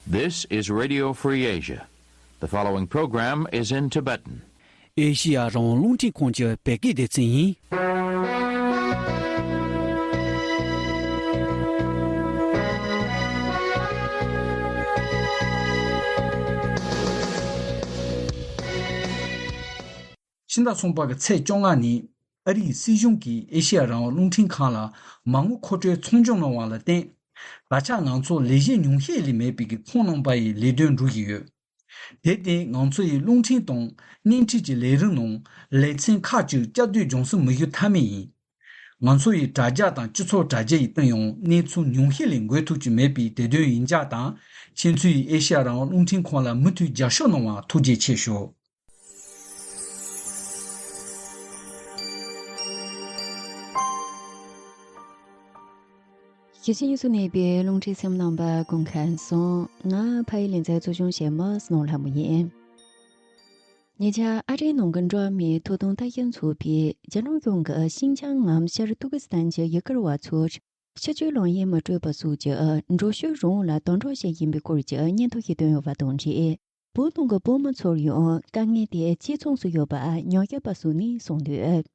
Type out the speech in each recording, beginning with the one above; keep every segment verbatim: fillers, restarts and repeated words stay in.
This is Radio Free Asia. The following program is in Tibetan. ཨེ་ཤི་ཡ་རང་དབང་རླུང་འཕྲིན་ཁང་གི་བོད་སྐད་སྡེ་ཚན་ཡིན། ཕྱི་ཟླ་གསུམ་པ་གི་ཚེས་བཅོ་ལྔ་ཉིན་ཨ་རིའི་སྲིད་གཞུང་གིས་ཨེ་ཤི་ཡ་རང་དབང་རླུང་འཕྲིན་ཁང་ལ་མ་དངུལ་མཁོ་སྤྲོད་ཚོང་སྦྱོང་གནང་བ་ལ་བརྟེན། ད་ཆ་ང་ཚོ་ལས་གཞི་ཉུང་ཤས་ལས་མེད་པའི་གི་ཁོང་རྣམ་པ་ཡི་ལས་དོན་འགྲུབ་བཞིན་ཡོད། དེར་བརྟེན་ང་ཚོ་ཡི་རླུང་འཕྲིན་དང་བརྙན་འཕྲིན་གྱི་ལས་རིམ་ནང་ལེ་ཚན་ཁག་ཅིག་བསྐྱར་ཟློས་སྦྱོང་སྲིད་མི་ཞུ་ཐབས་མེད་ཡིན། ང་ཚོ་ཡི་དྲ་རྒྱ་དང་སྤྱི་ཚོགས་དྲ་རྒྱ་ཡི་སྟེང་ཡང་གནས་ཚུལ་ཉུང་ཤས་ལས་འགོད་ཐུབ་ཀྱི་མེད་པའི་དེ་དོན་ཡིན་འཇགས་དང་། ཁྱེད་ཚོས་ཨེ་ཤ་ཡ་རང་དབང་རླུང་འཕྲིན་ཁང་ལ་མུ་མཐུད་རྒྱབ་སྐྱོར་གནང་བར་ཐུགས་རྗེ་ཆེ་ཞུ། ཞེ་ཆེན་གཉིས་སུ་གནས་པའི་རླུང་འཕྲིན་སེམས་ནང་པ་སྐུ་ཁམས་བཟང་། ང་ཕ་ཡི་ལེ་ཚན་གཙོ་སྐྱོང་བྱེད་མི་སྣང་ལྷ་མོ་ཡིན། ཉེ་ཆར་ཨ་རིའི་ནང་གི་འགྲོ་བ་མིའི་ཐོབ་ཐང་ལྟ་ཞིབ་ཚོགས་པས་རྒྱ་ནག་གཞུང་གིས་ཤིན་ཅང་ངམ་ཤར་ཏུར་ཀི་སི་ཐན་གྱི་ཡུ་གུར་བ་ཚོར་སྤྱི་སྤྱོད་ལམ་ཡིག་མི་སྤྲོད་པ་སོགས་ཀྱི་འགྲོ་སྐྱོད་རིན་གོང་ལ་དམ་དྲག་བྱེད་བཞིན་པའི་སྐོར་གྱི་སྙན་ཐོ་ཞིག་བཏོན་ཡོད་པ་དང་འབྲེལ། བོད་ནང་གི་བོད་མི་ཚོར་ཡང་དཀའ་ངལ་དེ་ཇེ་ཆུང་དུ་ཡོད་པ་ཉམས་ཞིབ་པ་སོགས་ནས་གསུངས་འདུག་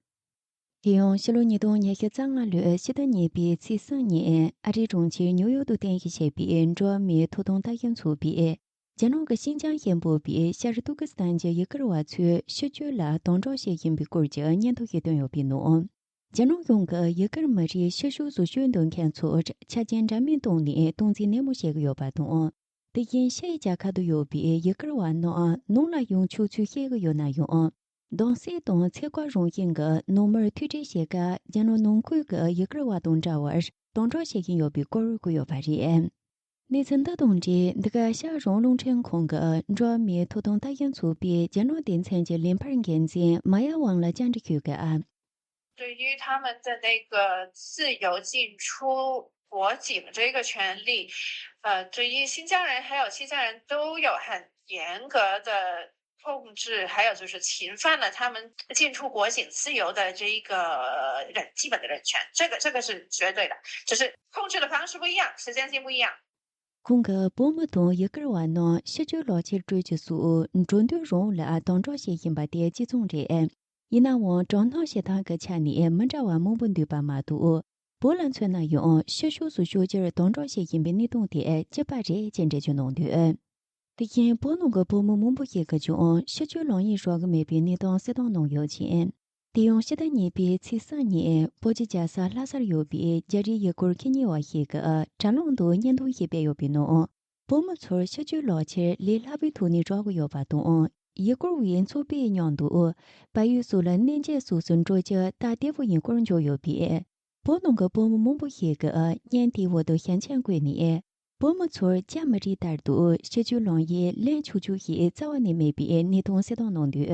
དེ་ཡང་ཕྱི་ལོ་ཉིས་སྟོང་ཉི་ཤུ་རྩ་ལྔ་ལོའི་ཕྱི་ཟླ་གཉིས་པའི་ཚེས་གསུམ་ཉིན་ཨ་རིའི་གྲོང་ཁྱེར་ཉིའུ་ཡོག་ཏུ་རྟེན་གཞི་བྱས་པའི་འགྲོ་བ་མིའི་ཐོབ་ཐང་ལྟ་ཞིབ་ཚོགས་པས། རྒྱ་ནག་གི་ཤིན་ཅང་ཞེས་འབོད་པའི་ཤར་ཏུར་ཀི་སི་ཐན་གྱི་ཡུ་གུར་བ་ཚོའི་སྤྱི་སྤྱོད་ལ་དམ་དྲག་བྱེད་བཞིན་པའི་སྐོར་གྱི་སྙན་ཐོ་ཞིག་བཏོན་ཡོད་པའི་ནང་། རྒྱ་ནག་གཞུང་གིས་ཡུ་གུར་མི་རིགས་ཕྱི་ཕྱོགས་སུ་བསྐྱོད་འདོད་མཁན་ཚོར་ཆ་རྐྱེན་འདྲ་མིན་བཏང་ནས་སྟངས་འཛིན་ནན་མོ་བྱེད་ཀྱི་ཡོད་པ་དང་། དེ་བཞིན་ཕྱིའི་རྒྱལ་ཁབ་ཏུ་ཡོད་པའི་ཡུ་གུར་བ་རྣམས་ནང་ལ་ཡོང་ཆོག་ཚུལ་བཤད་ཀྱི་ཡོད་ན་ཡང་། གདུང་སེམས་དང་ཚེ་སྐོར་རང་བཞིན་གྱི་ནང་མིར་ཐུག་འཕྲད་བྱེད་སྐབས་རྒྱ་ནག་ནང་ཁུལ་གྱི་ཡུ་གུར་བ་དང་འདྲ་བར་དམ་དྲག་བྱེད་བཞིན་ཡོད་པའི་སྐོར་བཀོད་ཡོད་པ་རེད། གནས་ཚུལ་འདི་དང་འབྲེལ་འདི་ག་ཤར་རང་དབང་རླུང་འཕྲིན་ཁང་གི་འགྲོ་བ་མིའི་ཐོབ་ཐང་ལྟ་ཞིབ་ཚོགས་པའི་རྒྱ་ནག་སྡེ་ཚན་གྱི་ལས་འཕར་འགན་འཛིན་མ་ཡ་ཝང་ལ་བཅར་འདྲི་ཞུས་སྐབས། 对于他们的那个自由进出国境这个权利，呃，对于新疆人还有西藏人都有很严格的控制，还有就是侵犯了他们进出国境自由的这一个人基本的人权，这个这个是绝对的，只是控制的方式不一样，时间性不一样。 ཁོང་གིས་བོད་མི་དང་ཡུ་གུར་བ་རྣམས་སྤྱི་སྤྱོད་ལག་ཁྱེར་སྤྲོད་རྒྱུ་སོགས་འགྲོ་འདུག་རང་ལ་དམ་དྲག་བྱེད་བཞིན་པ་དེ་གཅིག་མཚུངས་རེད། ཡིན་ནའང་དྲག་སྣང་བྱེད་སྟངས་ཀྱི་ཆ་ནས་མི་འདྲ་བ་མང་པོ་འདུས་པ་མ་གཏོགས། བོད་ལ་མཚོན་ན་ཡང་ཕྱི་ཕྱོགས་སུ་ཕྱོགས་བཅུར་དམ་དྲག་བྱེད་བཞིན་པའི་གནས་སྟངས་དེ་གཅིག་པ་རེད་ཅེས་འགྲེལ་བརྗོད་གནང་འདུག་དེ་བཞིན་བོད་ནང་གི་བོད་མི་མང་པོ་ཞིག་གིས་ཀྱང་སྤྱི་སྤྱོད་ལམ་ཡིག་རག་གི་མེད་པའི་གནས་སྟངས་གསལ་སྟོན་གནང་ཡོད་ཅིང་། དེ་ཡང་ཕྱི་ཟླ་གཉིས་པའི་ཚེས་གསུམ་ཉིན་བོད་ཀྱི་རྒྱལ་ས་ལྷ་སར་ཡོད་པའི་རྒྱ་རིགས་ཡུ་གུར་ཁྱི་ཉེ་བ་ཞིག་གིས་དྲ་ལམ་དུ་བརྙན་ཐུང་ཞིག་སྤེལ་ཡོད་པའི་ནང་། བོད་མི་ཚོར་སྤྱི་སྤྱོད་ལག་ཁྱེར་ལས་སླ་པོའི་ཐོག་ནས་རག་གི་ཡོད་པ་དང་། ཡུ་གུར་བའི་ཚོགས་པའི་མཉམ་དུ་བལ་ཡུལ་སོགས་ལ་གནས་མཇལ་སོགས་སུ་འགྲོ་རྒྱུ་སྟབས་བདེ་པོ་ཡིན་སྐོར་བརྗོད་ཡོད་པས། བོད་ནང་གི་བོད་མི་མང་པོ་ཞིག་གིས་བརྙན་དེའི་འོག་ཏུ་ཞལ་མཇལ་བཀོད་ནས། བོད་མི་ཚོར་རྒྱ་མི་རིགས་ལྟར་དུ་སྤྱི་སྤྱོད་ལམ་ཡིག་ལེན་ཆོག་ཆོག་ཞིག་རྩ་བ་ནས་མེད་པའི་གནས་སྟངས་གསལ་སྟོན་གནང་འདུག་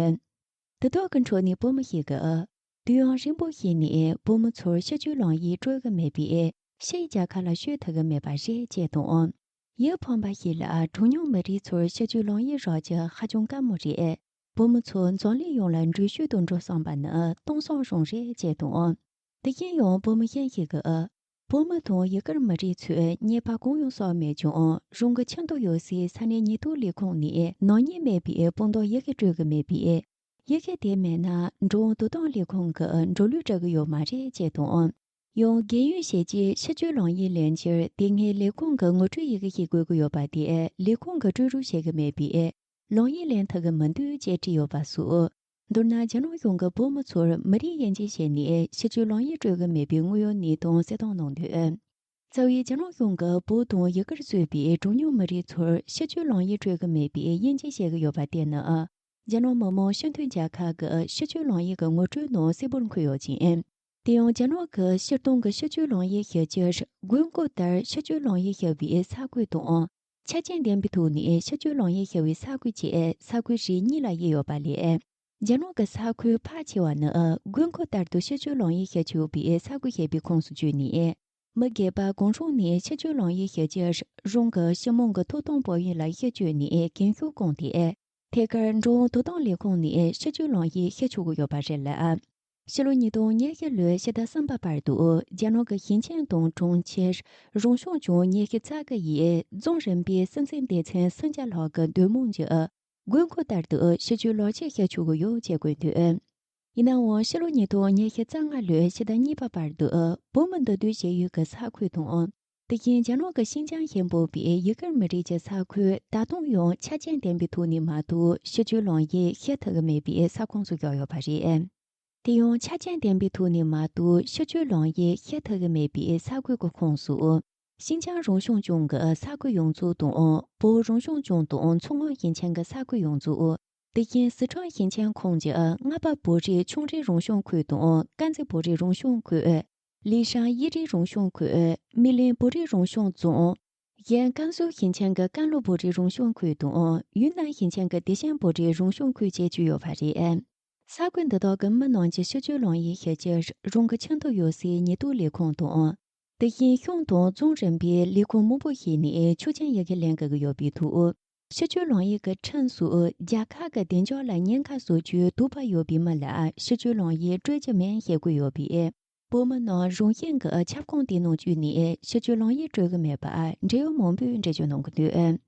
དེ་དག་གི་ཁྲོད་ནས་བོད་མི་ཞིག་གིས། དུས་ཡུན་རིང་པོ་ཞིག་ནས་བོད་མི་ཚོར་སྤྱི་སྤྱོད་ལམ་ཡིག་སྤྲོད་ཀྱི་མེད་པས་ཕྱིའི་རྒྱལ་ཁབ་ལ་བསྐྱོད་ཐུབ་ཀྱི་མེད་པ་རེད་ཅེས་དང་། ཡིད་ཕངས་པ་ཞིག་ལ་གྲངས་ཉུང་མི་རིགས་ཚོར་སྤྱི་སྤྱོད་ལམ་ཡིག་རག་རྒྱུ་ཧ་ཅང་དཀའ་མོ་རེད། བོད་མི་ཚོ་འཛམ་གླིང་ཡོངས་ལ་འགྲུལ་བཞུད་དུ་འགྲོ་བསམ་པ་ནི་སྟོང་བསམ་རང་རེད་ཅེས་དང་། དེ་བཞིན་ཡང་བོད་མི་གཞན་ཞིག་གིས། བོད་མི་དང་ཡུ་གུར་མི་རིགས་ཚོས་ཉེས་པ་གང་ཡང་བསགས་མེད་ཀྱང་རང་གི་ཁྱིམ་དུ་ཡོད་སའི་ས་གནས་ཉེན་རྟོག་ལས་ཁུངས་ནས་ནག་ཉེས་མེད་པའི་དཔང་རྟགས་ཡི་གེ་སྤྲོད་ཀྱི་མེད་པས། ཡི་གེ་དེ་མེད་ན་འགྲོ་འོང་དོ་དམ་ལས་ཁུངས་ཀྱིས་འགྲོ་ལུགས་སྤྲད་ཀྱི་ཡོད་མ་རེད་ཅེས་དང་། ཡང་རྒས་ཡོལ་བྱས་རྗེས་སྤྱི་སྤྱོད་ལམ་ཡིག་ལེན་ཕྱིར་དེ་སྔའི་ལས་ཁུངས་ཀྱི་ངོ་སྤྲོད་ཡི་གེ་ཞིག་དགོས་ཀྱི་ཡོད་པ་དེ་ལས་ཁུངས་ཀྱིས་སྤྲོད་རོགས་བྱེད་ཀྱི་མེད་པས། ལམ་ཡིག་ལེན་ཐུབ་ཀྱི་མི་འདུག་ཅེས་བྲིས་ཡོད་པ་སོགས། མདོར་ན་རྒྱ་ནག་གཞུང་གིས་བོད་མི་ཚོར་མི་རིགས་དབྱེ་འབྱེད་བྱས་ནས་སྤྱི་སྤྱོད་ལམ་ཡིག་སྤྲོད་ཀྱི་མེད་པའི་དངོས་ཡོད་གནས་སྟངས་གསལ་སྟོན་གནང་འདུག་རྩ་བའི་རྒྱ་ནག་གཞུང་གིས་བོད་དང་ཡུ་གུར་གཙོས་པའི་གྲངས་ཉུང་མི་རིགས་ཚོར་སྤྱི་སྤྱོད་ལམ་ཡིག་སྤྲོད་ཀྱི་མེད་པའི་དབྱེ་འབྱེད་བྱེད་ཀྱི་ཡོད་པ་དེ་ནི། རྒྱ་ནག་མི་དམངས་སྤྱི་མཐུན་རྒྱལ་ཁབ་ཀྱི་སྤྱི་སྤྱོད་ལམ་ཡིག་གི་ངོ་སྤྲོད་ནང་གསལ་པོར་འཁོད་ཡོད་ཅིང་། དེ་ཡང་རྒྱ་ནག་གི་སྤྱིར་བཏང་གི་སྤྱི་སྤྱོད་ལམ་ཡིག་ཞིབ་བཤེར་དགོས་མཁོ་ལྟར་སྤྱི་སྤྱོད་ལམ་ཡིག་ཞིབ་པའི་ས་ཁུལ་དང་། ཆ་རྐྱེན་ལྡན་པའི་ཐོག་ནས་སྤྱི་སྤྱོད་ལམ་ཡིག་ཞིབ་པའི་ས་ཁུལ་བཅས་ས་ཁུལ་རིགས་གཉིས་ལ་དབྱེ་ཡོད་པ་ལས། རྒྱ་ནག་གི་ས་ཁུལ་ཕལ་ཆེ་བ་ནི་དགོས་མཁོ་ལྟར་དུ་སྤྱི་སྤྱོད་ལམ་ཡིག་ཞིབ་ཆོག་པའི་ས་ཁུལ་ཞེས་པའི་ཁོངས་སུ་བཅུག་ནས། མི་སྒེར་པ་གང་རུང་ནས་སྤྱི་སྤྱོད་ལམ་ཡིག་ཞིབ་བཤེར་རང་གི་སྤྱི་དམངས་ཀྱི་ཐོབ་ཐང་དཔང་ཡིག་ལ་གཞི་བཅོལ་ནས་རྒན་ཤོས་བསྐོངས་ཏེ། ཐད་ཀར་འགྲོ་འོང་དོ་དམ་ལས་ཁུངས་ནས་སྤྱི་སྤྱོད་ལམ་ཡིག་ཞིབ་ཆོག་གི་ཡོད་པ་རེད་ལ། ཕྱི་ལོ་ཉིས་སྟོང་ཉེར་བཞི་ལོའི་ཕྱི་ཟླ་གསུམ་པ་བར་དུ་རྒྱ་ནག་གི་ཞིང་ཆེན་དང་གྲོང་ཁྱེར་རང་སྐྱོང་ལྗོངས་ཉི་ཤུ་རྩ་དགུ་ཡི་རྫོང་རིམ་པའི་སྲིད་འཛིན་སྡེ་ཚན་སུམ་བརྒྱ་ལྷག་གི་འདུས་མང་གིས་དགོས་མཁོ་ལྟར་དུ་ཕྱི་སྐྱོད་ལག་འཁྱེར་སྤྲད་ཆོག་གི་ཡོད་ཅེས་བཀོད་འདུག་ཡིན་ནའང་ཕྱི་ལོ་ཉིས་སྟོང་ཉི་ཤུ་རྩ་ལྔ་ལོའི་ཕྱི་ཟླ་གཉིས་པ་བར་དུ་བོད་མི་འདུས་སྡོད་བྱེད་ཡུལ་གྱི་ས་ཁུལ་དང་། དེ་བཞིན་རྒྱ་ནག་གི་ཤིན་ཅང་ཞེས་འབོད་པའི་ཡུ་གུར་མི་རིགས་ཀྱི་ས་ཁུལ་ད་དུང་ཡང་ཆ་རྐྱེན་ལྡན་པའི་ཐོག་ནས་མ་གཏོགས་ཕྱི་སྐྱོད་ལམ་ཡིག་ཞུ་ཐུབ་ཀྱི་མེད་པའི་ས་ཁོངས་སུ་གྱུར་ཡོད་པ་རེད། དེ་ཡང་ཆ་རྐྱེན་ལྡན་པའི་ཐོག་ནས་མ་གཏོགས་ཕྱི་སྐྱོད་ལམ་ཡིག་ཞུ་ཐུབ་ཀྱི་མེད་པའི་ས་ཁུལ་གྱི་ཁོངས་སུ། ཤིན་ཅང་རང་སྐྱོང་ལྗོངས་ཀྱི་ས་ཁུལ་ཡོངས་རྫོགས་དང་། བོད་རང་སྐྱོང་ལྗོངས་དང་མཚོ་སྔོན་ཞིང་ཆེན་གྱི་ས་ཁུལ་ཡོངས་རྫོགས། དེ་བཞིན་སི་ཁྲོན་ཞིང་ཆེན་ཁོངས་ཀྱི་རྔ་པ་བོད་རིགས་ཆུང་རིགས་རང་སྐྱོང་ཁུལ་དང་དཀར་མཛེས་བོད་རིགས་རང་སྐྱོང་ཁུལ། ལི་ཤང་དབྱིས་རིགས་རང་སྐྱོང་ཁུལ། སྨི་ལིང་བོད་རིགས་རང་སྐྱོང་རྫོང་། གཞན་ཀན་སུའུ་ཞིང་ཆེན་གྱི་ཀན་ལྷོ་བོད་རིགས་རང་སྐྱོང་ཁུལ་དང་ཡུན་ནན་ཞིང་ཆེན་གྱི་དེ་ཤན་བོད་རིགས་རང་སྐྱོང་ཁུལ་བཅས་བཅས་ཡོད་པ་རེད། ས་ཁུལ་འདི་དག་གི་མི་རྣམས་ཀྱིས་ཕྱི་སྐྱོད་ལམ་ཡིག་ཞུ་རྒྱུར་རང་གི་ཁྱིམ་དུ་ཡོད་སའི་ཉེན་རྟོག་ལས་ཁུངས་དང་། དེ་བཞིན་གཞུང་དང་རྫོང་རིམ་པའི་ལས་ཁུངས་མང་པོ་ཞིག་ནས་ཆོག་མཆན་ཡི་གེ་ལེན་དགོས་ཀྱི་ཡོད་པའི་ཐོག་ཕྱི་སྐྱོད་ལམ་ཡིག་གི་ཁྲིམས་སུ་རྒྱལ་ཁབ་ཀྱི་བདེ་འཇགས་ལ་ཉེན་ཁ་བཟོ་རྒྱུའི་དོགས་པ་ཡོད་པའི་མི་ལ་ཕྱི་སྐྱོད་ལམ་ཡིག་སྤྲོད་རྒྱུ་མིན་ཞེས་བཀོད་ཡོད་པས། བོད་མི་རྣམས་རང་བཞིན་གྱིས་ཁྱབ་ཁོངས་དེའི་ནང་བཅུག་ནས་ཕྱི་སྐྱོད་ལམ་ཡིག་སྤྲོད་ཀྱི་མེད་པར་འབྲེལ་ཡོད་མང་པོས་འགྲེལ་བརྗོད་གནང་གི་འདུག་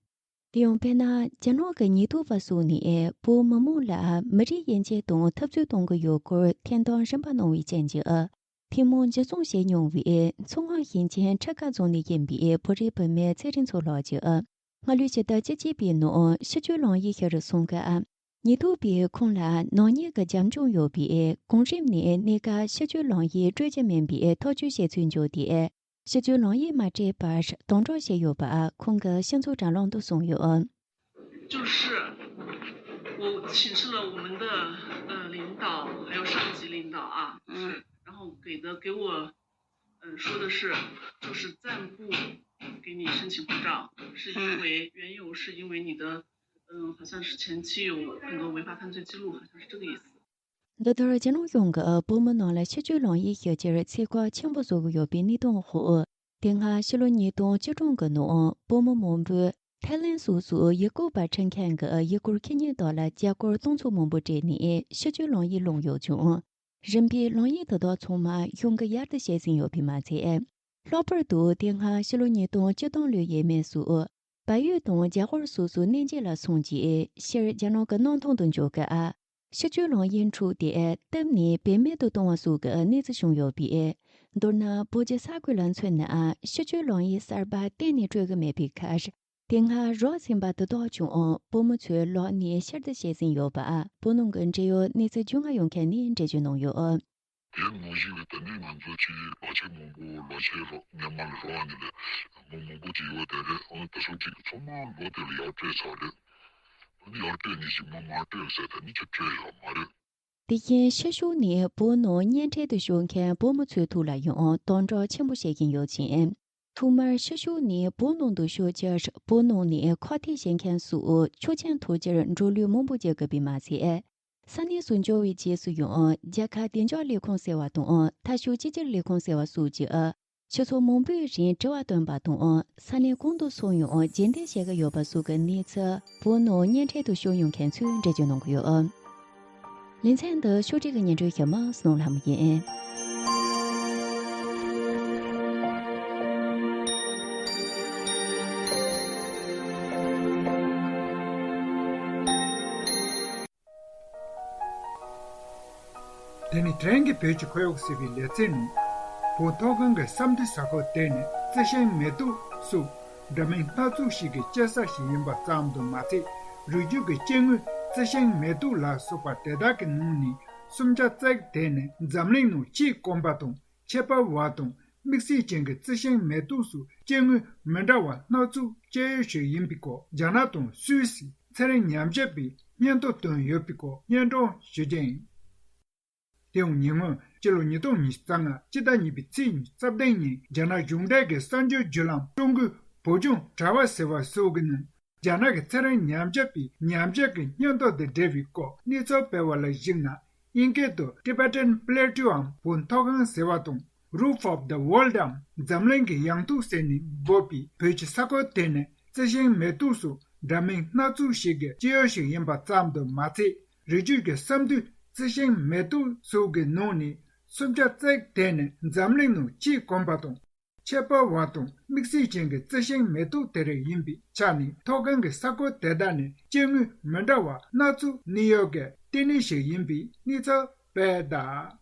དེ་ཡང་དཔེར་ན། རྒྱ་ནག་གི་ཉེན་རྟོག་པ་སོགས་ནས་བོད་མི་མང་ལ་མི་རིགས་དབྱེ་འབྱེད་དང་འཐབ་རྩོད་གཏོང་གི་ཡོད་སྐོར་ཐེངས་དང་རིམ་པ་གནང་བའི་རྐྱེན་གྱིས། ཐེངས་མང་འཇུ་བཟུང་བྱས་མྱོང་བའི་མཚོ་སྔོན་ཞིང་ཆེན་ཁྲི་ཀ་རྫོང་ནས་ཡིན་པའི་བོད་རིགས་བུད་མེད་ཚེ་རིང་མཚོ་ལགས་ཀྱིས། སྔ་ལོའི་ཕྱི་ཟླ་བཅུ་གཅིག་པའི་ནང་ཕྱི་སྐྱོད་ལམ་ཡིག་ཞུ་རུ་སོང་སྐབས། ཉེན་རྟོག་པས་ཁོང་ལ་ནག་ཉེས་ཀྱི་རྒྱབ་ལྗོངས་ཡོད་པས་གོང་རིམ་ནས་གནས་སྐབས་ཕྱི་སྐྱོད་ལམ་ཡིག་སྤྲོད་རྒྱུ་མིན་པའི་ཐག་གཅོད་བྱས་ཚུལ་བརྗོད་དེ། ཕྱི་སྐྱོད་ལམ་ཡིག་མ་སྤྲད་པར་དམ་དྲག་བྱས་ཡོད་པ་ཁོང་གིས་སྤྱི་ཚོགས་དྲ་ལམ་དུ་གསུངས་ཡོད། 就是我请示了我们的呃领导，还有上级领导啊，嗯，然后给的给我，嗯，说的是，就是暂不给你申请护照，是因为缘由是因为你的，嗯，好像是前期有很多违法犯罪记录，好像是这个意思。 འདི་ལྟར་རྒྱ་ནག་གཞུང་གིས་བོད་མི་རྣམས་ལ་ཕྱི་སྐྱོད་ལམ་ཡིག་ཞུ་རྒྱུར་ཚད་བཀག་ཆེན་པོ་བཟོ་གི་ཡོད་པའི་གནས་སྟངས་འོག་དེ་སྔ་ཕྱི་ལོ་ཉིས་སྟོང་བཅུ་གྲངས་ཀྱི་ནང་བོད་མི་མང་པོས་ཐའི་ལན་སོགས་སུ་ཡུལ་སྐོར་བ་ཁྲིད་མཁན་གྱི་ཡུལ་སྐོར་ཁེ་ཉེན་དག་ལ་རྒྱ་སྒོར་སྟོང་ཚོ་མང་པོ་སྤྲད་ནས་ཕྱི་སྐྱོད་ལམ་ཡིག་བླངས་ཡོད་ཀྱང་། རིམ་པས་ལམ་ཡིག་དེ་དག་ཚང་མ་གཞུང་གིས་ཡར་ལྟ་བྱས་ཟིན་ཡོད་པས་མ་ཚད། ལྷག་པར་དུ་དེ་སྔ་ཕྱི་ལོ་ཉིས་སྟོང་བཅུ་གཏོང་ལོའི་ཡས་མས་སུ། བལ་ཡུལ་དང་རྒྱ་གར་སོགས་སུ་གནས་མཇལ་ལ་སོང་རྗེས་ཕྱིར་རྒྱ་ནག་གི་གནམ་ཐང་དུ་འབྱོར་སྐབས། ཕྱི་སྐྱོད་ལམ་ཡིག་འཕྲོག་སྟེ་བཏུབ་ནས་བེད་མེད་དུ་གཏོང་བ་སོགས་ཀྱི་གནས་ཚུལ་བྱུང་ཡོད་པས། མདོར་ན་བོད་ཀྱི་ས་ཁུལ་ལ་མཚོན་ན་ཕྱི་སྐྱོད་ལམ་ཡིག་གསར་པ་གཏན་ནས་སྤྲོད་ཀྱི་མེད་པའི་ཁར། དེ་སྔ་རག་ཟིན་པ་དེ་དག་ཀྱང་བོད་མི་ཚོས་ལག་ནས་ཕྱིར་བསྡུ་བྱས་ཟིན་ཡོད་པ་བོད་ནང་གི་འབྲེལ་ཡོད་གནས་ཚུལ་རྒྱུས་མངའ་ཡོད་མཁན་ནས་འགྲེལ་བརྗོད་གནང་ཡོད། དེ་ནང་བཞིན་གྱི་ད་ནི་ང་ཚོ་ཅིག་ལག་ཁྱེར་མང་པོ་ལག་ཁྱེར་རོགས་སྔོན་མ་ལ་རག་ནས་ལས་མི་མང་པོ་ཅིག་ཡོད་དེ་རེད། ཨང་ད་སོ་ཅིག་ཚང་མ་ལོ་དེ་ལ་ཡར་སྤྲད་ཚར་རེད། ད་ནི་ཡར་སྤྲད་ནས་ཅིག་མ་མར་སྤྲད་ཟེར་ད་ནི་ཅིག་སྤྲད་ཡོད་མ་རེད། དེ་བཞིན་ཕྱི་ཕྱོགས་ནས་བོད་ནང་གཉེན་འཕྲད་དུ་ཤོག་མཁན་བོད་མི་ཚོའི་ཐོག་ལ་ཡང་དམ་དྲག་ཆེན་པོ་བྱེད་ཀྱིན་ཡོད་ཅིང་། ཐོག་མར་ཕྱི་ཕྱོགས་ནས་བོད་ནང་དུ་ཤོག་རྒྱུར་བོད་ནང་ནས་ཁག་ཐེག་བྱེད་མཁན་སོགས་ཆོག་མཆན་ཐོབ་རྒྱུར་འགྲོ་ལུགས་མང་པོ་བརྒྱབ་དགོས་པས་མ་ཚད། ས་གནས་སུ་འབྱོར་བའི་རྗེས་སུ་ཡང་རྒྱལ་ཁབ་བདེ་འཇགས་ལས་ཁུངས་ཟེར་བ་དང་མཐའ་སྐྱོད་གཅིག་གྱུར་ལས་ཁུངས་ཟེར་བ་སོགས་ཀྱིས་ཆུ་ཚོད་མང་པོའི་རིང་དྲི་བ་བཏོན་པ་དང་ས་གནས་གང་དུ་སོང་ཡང་རྗེས་འདེད་བྱེད་ཀྱི་ཡོད་པ་སོགས་ཀྱི་གནས་ཚུལ་བོད་ནང་གཉེན་འཕྲད་དུ་ཤོག་ཡོང་མཁན་ཚོས་འགྲེལ་བརྗོད་གནང་གི་ཡོད། ལེ་ཚན་འདི་ཕྱོགས་སྒྲིག་གི་སྙན་སྒྲོན་ཞུ་མི་སྣང་ལྷ་མོ་ཡིན། དེ་ནི་དྲན་གྱི་བོད་ཀྱི་ཁོར་ཡུག་ཟེར་བའི་ལེ་ཚན་ནི། བོད་མཐོ་སྒང་གི་ས་མཐོའི་ས་ཁུལ་དེ་ནི་རྩི་ཤིང་མེ་ཏོག་སོགས་འདྲ་མིན་སྣ་ཚོགས་ཤིག་གི་སྐྱེ་ས་ཞིག་ཡིན་པ་ཙམ་དུ་མ་ཚད། རི་རྒྱུད་ཀྱི་སྐྱེ་དངོས་རྩི་ཤིང་མེ་ཏོག་ལ་སོགས་པ་དེ་དག་གི་ནང་ནས་སུམ་ཆ་བརྩེགས་དེ་ནི་འཛམ་གླིང་ནང་ཆེས་དཀོན་པ་དང་ཁྱད་པར་བ་དང་དམིགས་བསལ་ཅན་གྱི་རྩི་ཤིང་མེ་ཏོག་སོགས་སྐྱེ་དངོས་མི་འདྲ་བ་སྣ་ཚོགས་སྐྱེ་ཡུལ་ཞིག་ཡིན་པའི་སྐོར་རྒྱ་ནག་དང་སུད་སིའི་ཚན་རིག་ཉམས་ཞིབ་པས་སྙན་ཐོ་བཏོན་ཡོད་པའི་སྐོར་སྙན་སྒྲོན་ཞུ་རྒྱུ་ཡིན། དེ་ཡང་ཉེ་སྔོན་སྤྱི་ལོ་ཉིས་སྟོང་ཉི་ཤུ་རྩ་ལྔ་སྤྱི་ཟླ་གཉིས་པའི་ཚེས་ཉི་ཤུ་རྩ་བདུན་ཉིན་རྒྱ་ནག་གཞུང་འབྲེལ་གྱི་གསར་འགྱུར་བརྒྱུད་ལམ་ཀྲུང་གོའི་བོད་ལྗོངས་དྲ་བ་ཟེར་བ་སོགས་ཀྱི་ནང་རྒྱ་ནག་གི་ཚན་རིག་ཉམས་ཞིབ་པས་ཉམས་ཞིབ་ཀྱི་སྙན་ཐོ་དང་འབྲེལ་བའི་སྐོར་གནས་ཚུལ་སྤེལ་བ་ལ་གཞིགས་ན། དབྱིན་སྐད་དུ་Tibetan Plateauའམ་བོད་མཐོ་སྒང་ཟེར་བ་དང་Roof of the Worldའམ་འཛམ་གླིང་གི་ཡང་ཐོག་ཟེར་ནས་འབོད་པའི་བོད་ཀྱི་ས་ཁུལ་དེ་ནི་རྩི་ཤིང་མེ་ཏོག་སོགས་འདྲ་མིན་སྣ་ཚོགས་ཤིག་གི་སྐྱེ་ཡུལ་ཞིག་ཡིན་པ་ཙམ་དུ་མ་ཚད། རི་རྒྱུད་ཀྱི་ས་མཐོའི་ རྩི་ཤིང་མེ་ཏོག་སོགས་ཀྱི་ནང་ནས་སུམ་ཆ་གཅིག་དེ་ནི་འཛམ་གླིང་ནང་ཆེས་གོམས་པ་དང་། ཁྱད་པར་བ་དང་དམིགས་བསལ་ཅན་གྱི་རྩི་ཤིང་མེ་ཏོག་དེ་རིགས་ཡིན་པའི་ཆ་ནས། མཐོ་སྒང་གི་ས་ཁུལ་དེ་དག་ནི་སྐྱེ་དངོས་མི་འདྲ་བ་སྣ་ཚོགས་གནས་ཡོད་ཀྱི་ལྟེ་གནས་ཤིག་ཡིན་པའི་གནས་ཚུལ་སྤེལ་གདའ།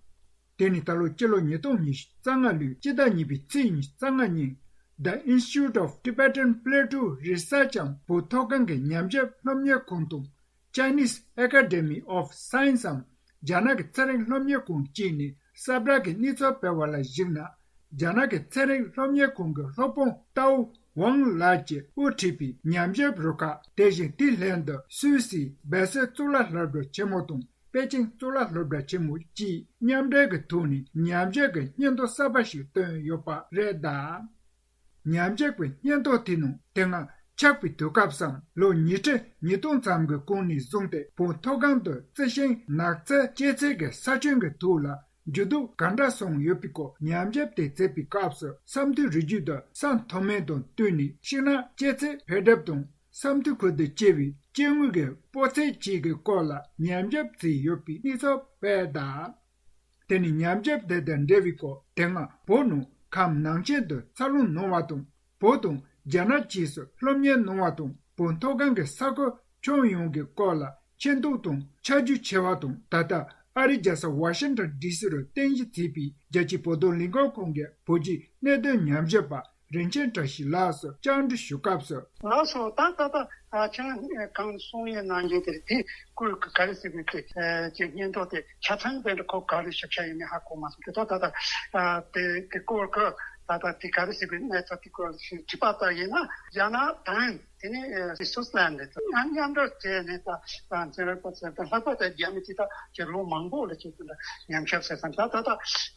དེ་ནི་ད་ལོ་སྤྱི་ལོ་ཉིས་སྟོང་ཉི་ཤུ་རྩ་ལྔ་ལོའི་སྤྱི་ཟླ་གཉིས་པའི་ཚེས་ཉི་ཤུ་རྩ་ལྔ་ཉིན། The Institute of Tibetan Plateau Research འམ་བོད་མཐོ་སྒང་གི་ཉམས་ཞིབ་སློབ་གཉེར་ཁང་དང་། Chinese Academy of Science འམ་རྒྱ་ནག་གི་ཚན་རིག་སློབ་གཉེར་ཁང་བཅས་ནས་གསལ་བསྒྲགས་ཀྱི་གནས་ཚུལ་སྤེལ་བ་ལ་གཞིགས་ན། རྒྱ་ནག་གི་ཚན་རིག་སློབ་གཉེར་ཁང་གི་སློབ་དཔོན་ཏའོ་ཝང་ལགས་ཀྱིས་དབུ་ཁྲིད་པའི་ཉམས་ཞིབ་རུ་ཁག་དེ་བཞིན་དེའི་ལྷན་དུ་སུད་སིའི་སྦེལ་སིལ་གཙུག་ལག་སློབ་གྲྭ་ཆེན་མོ་དང་པེ་ཅིང་གཙུག་ལག་སློབ་གྲྭ་ཆེན་མོ་བཅས་མཉམ་འབྲེལ་གྱི་ཐོག་ནས་ཉམས་ཞིབ་ཀྱི་སྙིང་སྟོབས་གསར་པ་ཞིག་བཏོན་ཡོད་པ་རེད་གདའ། ཉམས་ཞིབ་ཀྱི་སྙིང་སྟོབས་དེ་ནང་དེ་སྔ་ཆགས་པའི་དུས་སྐབས་སམ་ལོ་ཉིས་ཁྲི་ཉིས་སྟོང་ཙམ་གྱི་གོང་ནས་བཟུང་སྟེ་བོད་མཐོ་སྒང་དུ་རྩི་ཤིང་ནགས་ཚལ་སྐྱེ་ཚད་ཀྱི་ས་ཁྱོན་གྱི་ཐོག་ལ་འགྱུར་ལྡོག་ག་འདྲ་སོང་ཡོད་པའི་སྐོར་ཉམས་ཞིབ་དེ་མཛད་པའི་སྐབས་སུ་ས་མཐོའི་རི་རྒྱུད་དུ་ས་མཐོ་དམན་དང་བསྟུན་ནས་ཤིང་ནགས་སྐྱེ་ཚད་འཕེལ་འགྲིབ་དང་ས་མཐོའི་ཁུལ་དུ་སྐྱེ་བའི་སྐྱེ་དངོས་ཀྱི་སྤུས་ཚད་བཅས་ཀྱི་སྐོར་ལ་ཉམས་ཞིབ་མཛད་ཡོད་པའི་གནས་ཚུལ་སྤེལ་གདའ། དེ་ནི་ཉམས་ཞིབ་དེ་དང་འབྲེལ་བའི་སྐོར་དེ་སྔ་བོད་ནང་ཁམས་ནང་ཆེན་དུ་འཚར་ལོངས་གནང་བ་དང་། བོད་དང་རྒྱ་ནག་བཅས་སུ་སློབ་གཉེར་གནང་བ་དང་། བོད་མཐོ་སྒང་གི་ས་ཁུལ་ཁྱོན་ཡོངས་ཀྱི་སྐོར་ལ་མཁྱེན་རྟོགས་དང་ཁྱབ་རྒྱ་ཆེ་བ་དང་། ད་ལྟ་ཨ་རིའི་རྒྱལ་ས་ཝ་ཤིང་ཊོན་ཌི་སི་རུ་རྟེན་གཞི་བྱས་པའི་རྒྱལ་སྤྱིའི་བོད་དོན་ལས་འགུལ་ཁང་གི་བོད་ཀྱི་གནད་དོན་ཉམས་ཞིབ་པ་རིན་ཆེན་བཀྲ་ཤིས་ལགས་སུ་བཅར་འདྲི་ཞུ་སྐབས་སུ། ལགས་སོ། ད་ད་ལྟ་ཨ་ཁྱེད་རང་གང་གསུང་ཡས་གནང་མཁན་དེ་རེད། དེ་སྐོར་གྱི་ག་རེ་ཟེར་དགོས་ཀྱི་ཀྱི་སྙན་ཐོ་དེ་ཆ་ཚང་དེ་འདྲ་ཁོ་ག་རེ་ཞིབ་ཆ་ཡིན་མིན་ཧ་གོ་མ་སོང་། དེ་ད་ད་ད་ཨ་དེ་དེ་སྐོར་གྱི་ད་ད་དེ་ག་རེ་ཟེར་དགོས་གནས་ཚུལ་དེ་སྐོར་དྲི་བ་ལྟར་ཡིན་ན། རྒྱ་ནག་དང་དེ་ནས་སུད་སི་ལན་དེ་ཚོ་མཉམ་འབྲེལ་བྱས་ནས་ད་ད་འཛིན་རོགས་པ་ཚོ་ད་ལྷག་པར་དུ་རྒྱ་མི་དེ་དག་ཀྱི་ལོ་མང་པོ་ལ་ཅིག་དེ་འདྲ་ཉམས་ཞིབ་བྱས་ཙང་། ད་ད་ད་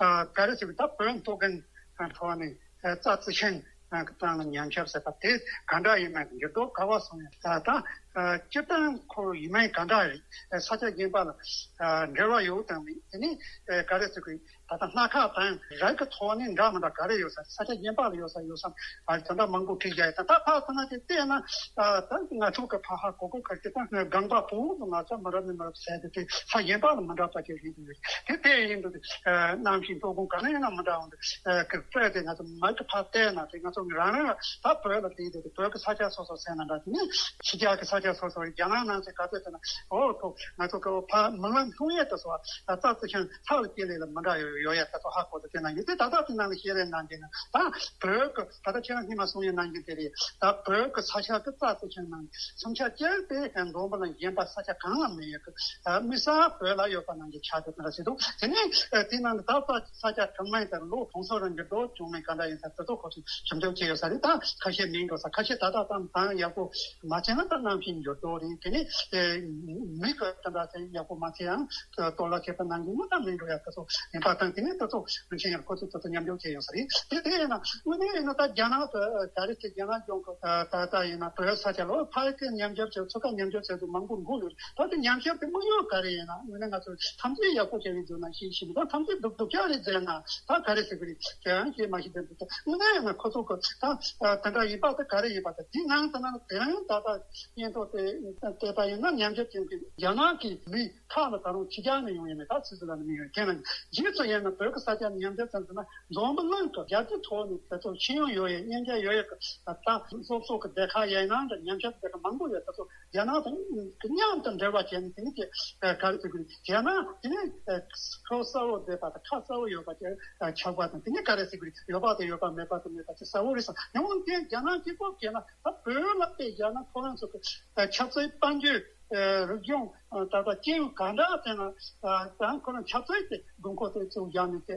ཨ་ག་རེ་ཟེར་དགོས། ད་བོད་མཐོ་སྒང་ཐོག་ནས་རྩྭ་རྩི་ཤིང་གི་སྟེང་ལ་ཉམས་ཞིབ་བྱས་པ་དེ་ག་འདྲ་ཡིན་ན། འགྱུར་ལྡོག་ག་པར་སོང་ཡོད། ད་ད་སྤྱིར་བཏང་ཁོ་ཡིན་མིན་ག་འདྲ་རེད། ས་ཆ་གཞན་པ་ལ་འབྲེལ་བ་ཡོད་དང་མེད། དེ་ནས་ག་རེ་ཟེར་དགོས། ད་ལྟ་སྣ་ཁ་དང་རི་གི་ཐོག་ནས་འདྲ་མི་འདྲ་ག་རེ་ཡོད་ས། ས་ཆ་གཞན་པ་ལ་ཡོད་ས་ཡོད་ས་ཨ་དེ་འདྲ་མང་པོ་བྲིས་བཞག་ཡོད། ད་ད་ཕར་ཚང་མ་དེ་བལྟས་ན་ད་ང་ཚོ་གི་ཕ་ཧ་གོ་གོ་ག་སྤྱིར་བཏང་སྒང་པ་ཕུ་བོ་དང་ང་ཚོ་མི་འདྲ་མི་འདྲ་ཟེར་དེ་དེ་ས་གཞན་པ་ལ་མི་འདྲ་བ་ཅིག་རེད་འདུག་དེ་དེ་ཡིན་དུས་གནམ་གཤིས་འཁྲུག་ཁུངས་ག་ནས་ཡིན་ན་མི་འདྲ་འོང་དུས་ཀྱི་སྤྲོས་དེ་ང་ཚོ་མ་གི་ཕར་བལྟས་ན་དེ་ང་ཚོ་རང་རང་ལ་ད་བོད་ལ་དེ་དེ་བོད་ཀྱི་ས་ཆ་སོ་སོ་ཟེར་ན་འདྲ། དེ་ནས་ཕྱི་རྒྱལ་གྱི་ས་ཆ་སོ་སོ་རྒྱ་ནག་ནང་ཚོས་ག་ཚོད་ཟེར་ན་ཨོ་ཁོ་ང་ཚོ་གི་ཕ་མི་ལ་མཐོང་ཡས་དེ་སོ་རྩྭ་རྩི་ཤིང་ཚགས་ལ་སྐྱེ་ལས་ལ་མི་འདྲ་ཡོད་ཡོད་ཡ་ད་ཚོ་ཧ་གོ་དུ་དེ་ན་ཡོད་དེ། ད་ལྟ་དེ་ནང་ལ་བཤད་རེས་གནང་གི་ན་ད་བོད་ཀྱི་ད་ལྟ་ཁྱེད་རང་སྔོན་མ་གསུང་ཡས་གནང་གི་དེ་རེད། ད་བོད་ཀྱི་ས་ཆ་གི་རྩྭ་རྩི་ཤིང་ནང་སུམ་ཆ་བརྒྱད་དེ་འཛམ་བུ་གླིང་གཞན་པ་ས་ཆ་གང་ལ་མེད་ཡོད་གི། དམིགས་བསལ་བོད་ལ་ཡོད་པ་ནང་གི་ཆ་དེ་ད་ཟེར་འདུག་དེ་ནས་དེ་ནང་ད་ལྟ་ས་ཆ་གང་མིན་དེར་ལོ་གྲངས་ཚོད་རང་གི་འགྲོ་བྱུང་མིན་ག་འདྲ་ཡིན་ས་དེ་ཚོ་ཁོ་ཚོས་ཞིབ་འཇུག་བྱས་ཡོད་ས་རེད། ད་ཁ་ཤས་མིན་འགྲོ་ས་ཁ་ཤས་ད་ལྟ་ཙམ་དང་ཡག་པོ་མ་བྱས་ན་ད་གནམ་གཤིས་འགྱུར་ལྡོག་རེད། དེ་ནས་མི་གི་དེ་འདྲ་ཚེ་ཡག་པོ་མ་བྱས་ཡང་གཏོར་བརླག་བྱས་པ་ནང་གི་མི་ད་མིན་འགྲོ་ཡ་དེ་ཚོ་ཡིན་པ་དང་། དེ་ནས་དེ་ཚོ་རིན་ཆེན་ཡང་ཁོ་ཚོས་དེ་ཚོ་མཉམ་འཇོག་བྱས་ཡོད་ས་རེད། དེ་དེ་ཡིན་ན་དངོས་གནས་ཡིན་ན་ད་རྒྱ་ནག་ཏུ་ག་རེ་ཚེ་རྒྱ་ནག་ལྗོངས་ཀྱི་ད་ད་ཡིན་ན་བོད་ས་ཆ་ལོ་ཕ་གི་ཉམས་ཞིབ་བྱས་ཚོ་ཁ་ཉམས་ཞིབ་བྱས་དུས་མང་པོ་འགོར་ཡོད། ད་དེ་ཉམས་ཞིབ་དེ་དམིགས་ཡུལ་ག་རེ་ཡིན་ན། དངོས་གནས་ང་ཚོས་ཐམས་ཅད་ཡག་པོ་བྱས་ནས་བརྗོད་ན་ཤེས་ཤེས་མི་འདུག་ཐམས་ཅད་སྡུག་སྡུག་ཅག་རེད་ཟེར་ན་ད་ག་རེ་ཟེར་གི་རེད། དེ་ཡང་ཤེས་མ་ཤེས་དེ་འདུག་ད་དངོས་གནས་ཡིན་ན་ཁོ་ཚོ་གི་ད་དེ་འདྲ་ཡིན་པ་དེ་ག་རེ་ཡིན་པ་དེ་དེ་ནང་དེ་ནང་དེ་རིང་ད་ལྟ་སྙན་ཐོ་དེ་བལྟས་པ་ཡིན་ན་ཉམས་ཞིབ་ཅན་གྱི་རྒྱ་ནག་གི་མི་ཁག་ལ་ད་རུང་ཕྱི་རྒྱལ་ནས་ཡོང་ཡོད་མེད་ད་ཚིག་ཚིག་ལ་ནི་མི་ཡོད། དེ་ན་རྗེས་སུ་ཡིན་ན་བོད་ཀྱི་ས་ཆ་ཉམས་ཞིབ་ཙམ་ཟེར་ན་འཛམ་བུ་གླིང་དུ་རྒྱལ་སྤྱིའི་ཐོག་ནས་དེ་ཚོ་ཤེས་ཡོན་ཡོད་ཡ་སྙན་ཆ་ཡོད་ཡ་གི་ད་སློབ་གསོ་གི་སྡེ་ཁག་ཡིན་ན་འདྲ་ཉམས་ཞིབ་སྡེ་ཁག་མང་པོ་ཡོད། དེ་ཚོ་རྒྱ་ནག་དང་མཉམ་དུ་འབྲེལ་བ་བྱས་ནས་དེ་ནི་དེ་ག་རེ་ཟེར་དགོས་རེད། རྒྱ་ནག་དེ་ནི་ཁོ་གསལ་བོ་བསྡད་པ་དང་ཁ་གསལ་བོ་ཡོད་པ་དེ་ཆགས་པ་དང་དེ་ནི་ག་རེ་ཟེར་དགོས་རེད། ཡོད་པ་དང་ཡོད་པ་མེད་པ་དང་མེད་པ་དེ་གསལ་བོ་རེད་བསམ། ཡང་དེ་རྒྱ་ནག་གཅིག་པོ་བྱས་ན་ད་བོད་ལ་དཔེ་བཞག་ན་ཁོ་རང་ཚོ་གི་ཆབ་སྲིད་དཔལ་འབྱོར་རིག་གཞུང་ད་ལྟ་སྐྱེ་བོ་ག་འདྲ་བྱས་ན་ད་ཁོ་རང་ཆབ་སྲིད་དེ་དགོས་མཁོ་དེ་གཙོ་བཞག་ནས་དེ་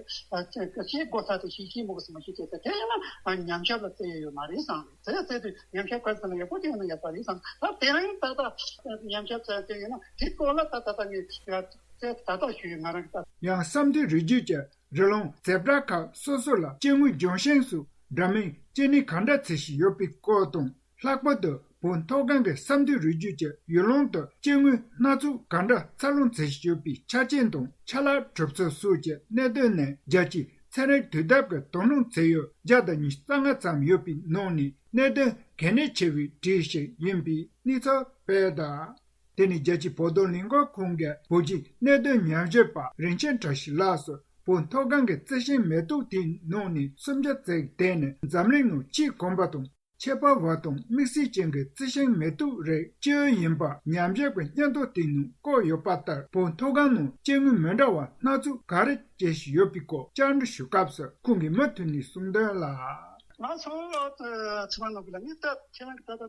ཤེས་དགོས་ས་དེ་ཤེས་ཤེས་མི་དགོས་ས་མ་ཤེས་དེ་དེ་ཡིན་ན་ཉམས་ཞིབ་ལ་བརྩི་ཡས་ཡོད་མ་རེད་བསམ། དེ་བརྩི་དུས་ཉམས་ཞིབ་ག་རེ་བྱས་ན་ཡག་པོ་དེ་ཡིན་ན་ཡག་པ་རེད་བསམ། ད་དེ་རིང་ད་ལྟ་ཉམས་ཞིབ་བྱས་དེ་ཡིན་ན་དེ་སྐོར་ལ་ད་ད་ལྟ་ངས་དེ་ད་ལྟ་ཞུས་ང་རང་གི་ད། ཡང་ས་མཐོའི་རི་རྒྱུད་ཀྱི་རི་ལུང་ཛེབ་ར་ཁག་སོ་སོ་ལ་སྐྱེ་དངོས་ལྗོན་ཤིང་སོགས་འདྲ་མིན་སྐྱེ་གནས་ག་འདྲ་འཚོལ་བཞིན་ཡོད་པའི་སྐོར་དང་། ལྷག་པར་དུ་བོད་མཐོ་སྒང་གི་ས་མཐོའི་རི་རྒྱུད་ཀྱི་ཡུལ་ལུང་དུ་སྐྱེ་དངོས་སྣ་ཚོགས་ག་འདྲ་འཚར་ལོངས་འཚོལ་བཞིན་ཡོད་པའི་ཆ་རྐྱེན་དང་ཆ་ལག་གྲུབ་ཚུལ་སོགས་ཀྱི་གནད་དོན་ནི་རྒྱལ་སྤྱིའི་ཚན་རིག་དུས་དེབ་ཀྱི་དོ་སྣང་བྱེད་ཡུལ་བརྒྱ་དང་ཉི་ཤུ་རྩ་ལྔ་ཙམ་ཡོད་པའི་ནང་ནས་གནད་དོན་གལ་གནད་ཆེ་བའི་གྲས་ཤིག་ཡིན་པའི་གནས་ཚུལ་སྤེལ་གདའ། དེ་ནི་རྒྱལ་སྤྱིའི་བོད་དོན་ལས་འགུལ་ཁང་གི་བོད་ཀྱི་གནད་དོན་ཉམས་ཞིབ་པ་རིན་ཆེན་བཀྲ་ཤིས་ལགས་སུ་བོད་མཐོ་སྒང་གི་རྩི་ཤིང་མེ་ཏོག་དེའི་ནང་ནས་སུམ་ཅུ་ཙམ་དེ་ནི་འཛམ་གླིང་ནང་ཆེས་གོམས་པ་དང་ཁྱད་པར་བ་དང་དམིགས་བསལ་ཅན་གྱི་རྩི་ཤིང་མེ་ཏོག་རིགས་གཅིག་ཡིན་པ་ཉམས་ཞིབ་ཀྱི་སྙན་ཐོ་དེའི་ནང་བཀོད་ཡོད་པ་ལྟར། བོད་མཐོ་སྒང་ནང་སྐྱེ་དངོས་མི་འདྲ་བ་སྣ་ཚོགས་ག་རེ་སྐྱེ་བཞིན་ཡོད་པའི་སྐོར་བཅར་འདྲི་ཞུ་སྐབས་སུ་ཁོང་གིས་མུ་མཐུད་ནས་གསུངས་དོན་ལ། ང་ཚོ་ཚང་མ་ནང་གི་ལ་ནི་ད་ཁྱེད་རང་གི་ད་ད་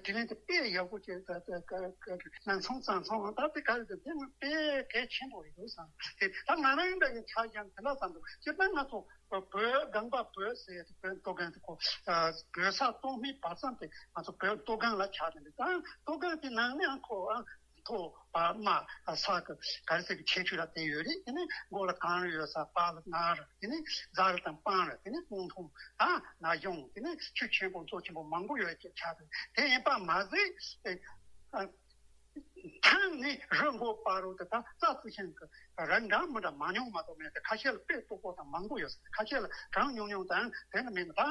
དྲིས་ལན་དེ་དཔེ་ཡག་པོ་བྱས། ད་ད་ག་ག་ག་ནང་ཚོང་བཟང་ཚོང་ད་དེ་ག་རེ་ད་དེ་ང་དཔེ་གལ་ཆེན་པོ་རེད་འདུག་བསམ། དེ་ད་ང་རང་འདྲ་ཡིན་ཆ་ཡང་དེ་འདྲ་བསམ་འདུག་སྤྱིར་བཏང་ང་ཚོ་བོད་སྒང་པ་བོད་ཟེར་ཡ་དེ་བོད་མཐོ་སྒང་དེ་ཁོ་བོད་ས་སྟོད་སྨད་བར་མཚམས་དེ་ང་ཚོ་བོད་མཐོ་སྒང་ལ་ཆགས་ནས་འདུག་ད་མཐོ་སྒང་དེ་ནང་ནས་ཨང་ཁོ་ཨང་མཐོ་བ་དམའ་ས་གི་ག་རེ་ཟེར་གི་ཁྱད་ཆོས་ལ་བརྟེན་ཡོད་རེད། དེ་ནས་མགོ་ལ་གངས་རི་ཡོད་ས་པ་ལ་ན་རི། དེ་ནས་རྫ་རི་དང་སྤང་རི། དེ་ནས་སྤང་ཐང་ད་ན་གཞོང་། དེ་ནས་ཆུ་ཆེན་པོ་མཚོ་ཆེན་པོ་མང་པོ་ཡོད་ཅེས་ཆགས་འདུག་དེ་ཡིན་པ་མ་ཟད་ཨ། ཐང་ནས་རི་མགོ་བར་དུ་ད་རྩྭ་རྩི་ཤིང་གི་རིགས་འདྲ་མི་འདྲ་མང་ཉུང་མ་གཏོགས་མེད་དེ། ཁ་ཤས་ལ་དཔེ་སྟུག་པོ་དང་མང་པོ་ཡོད། ཁ་ཤས་ལ་གྲངས་ཉུང་ཉུང་དང་དེ་ནི་མེད་ན་ད་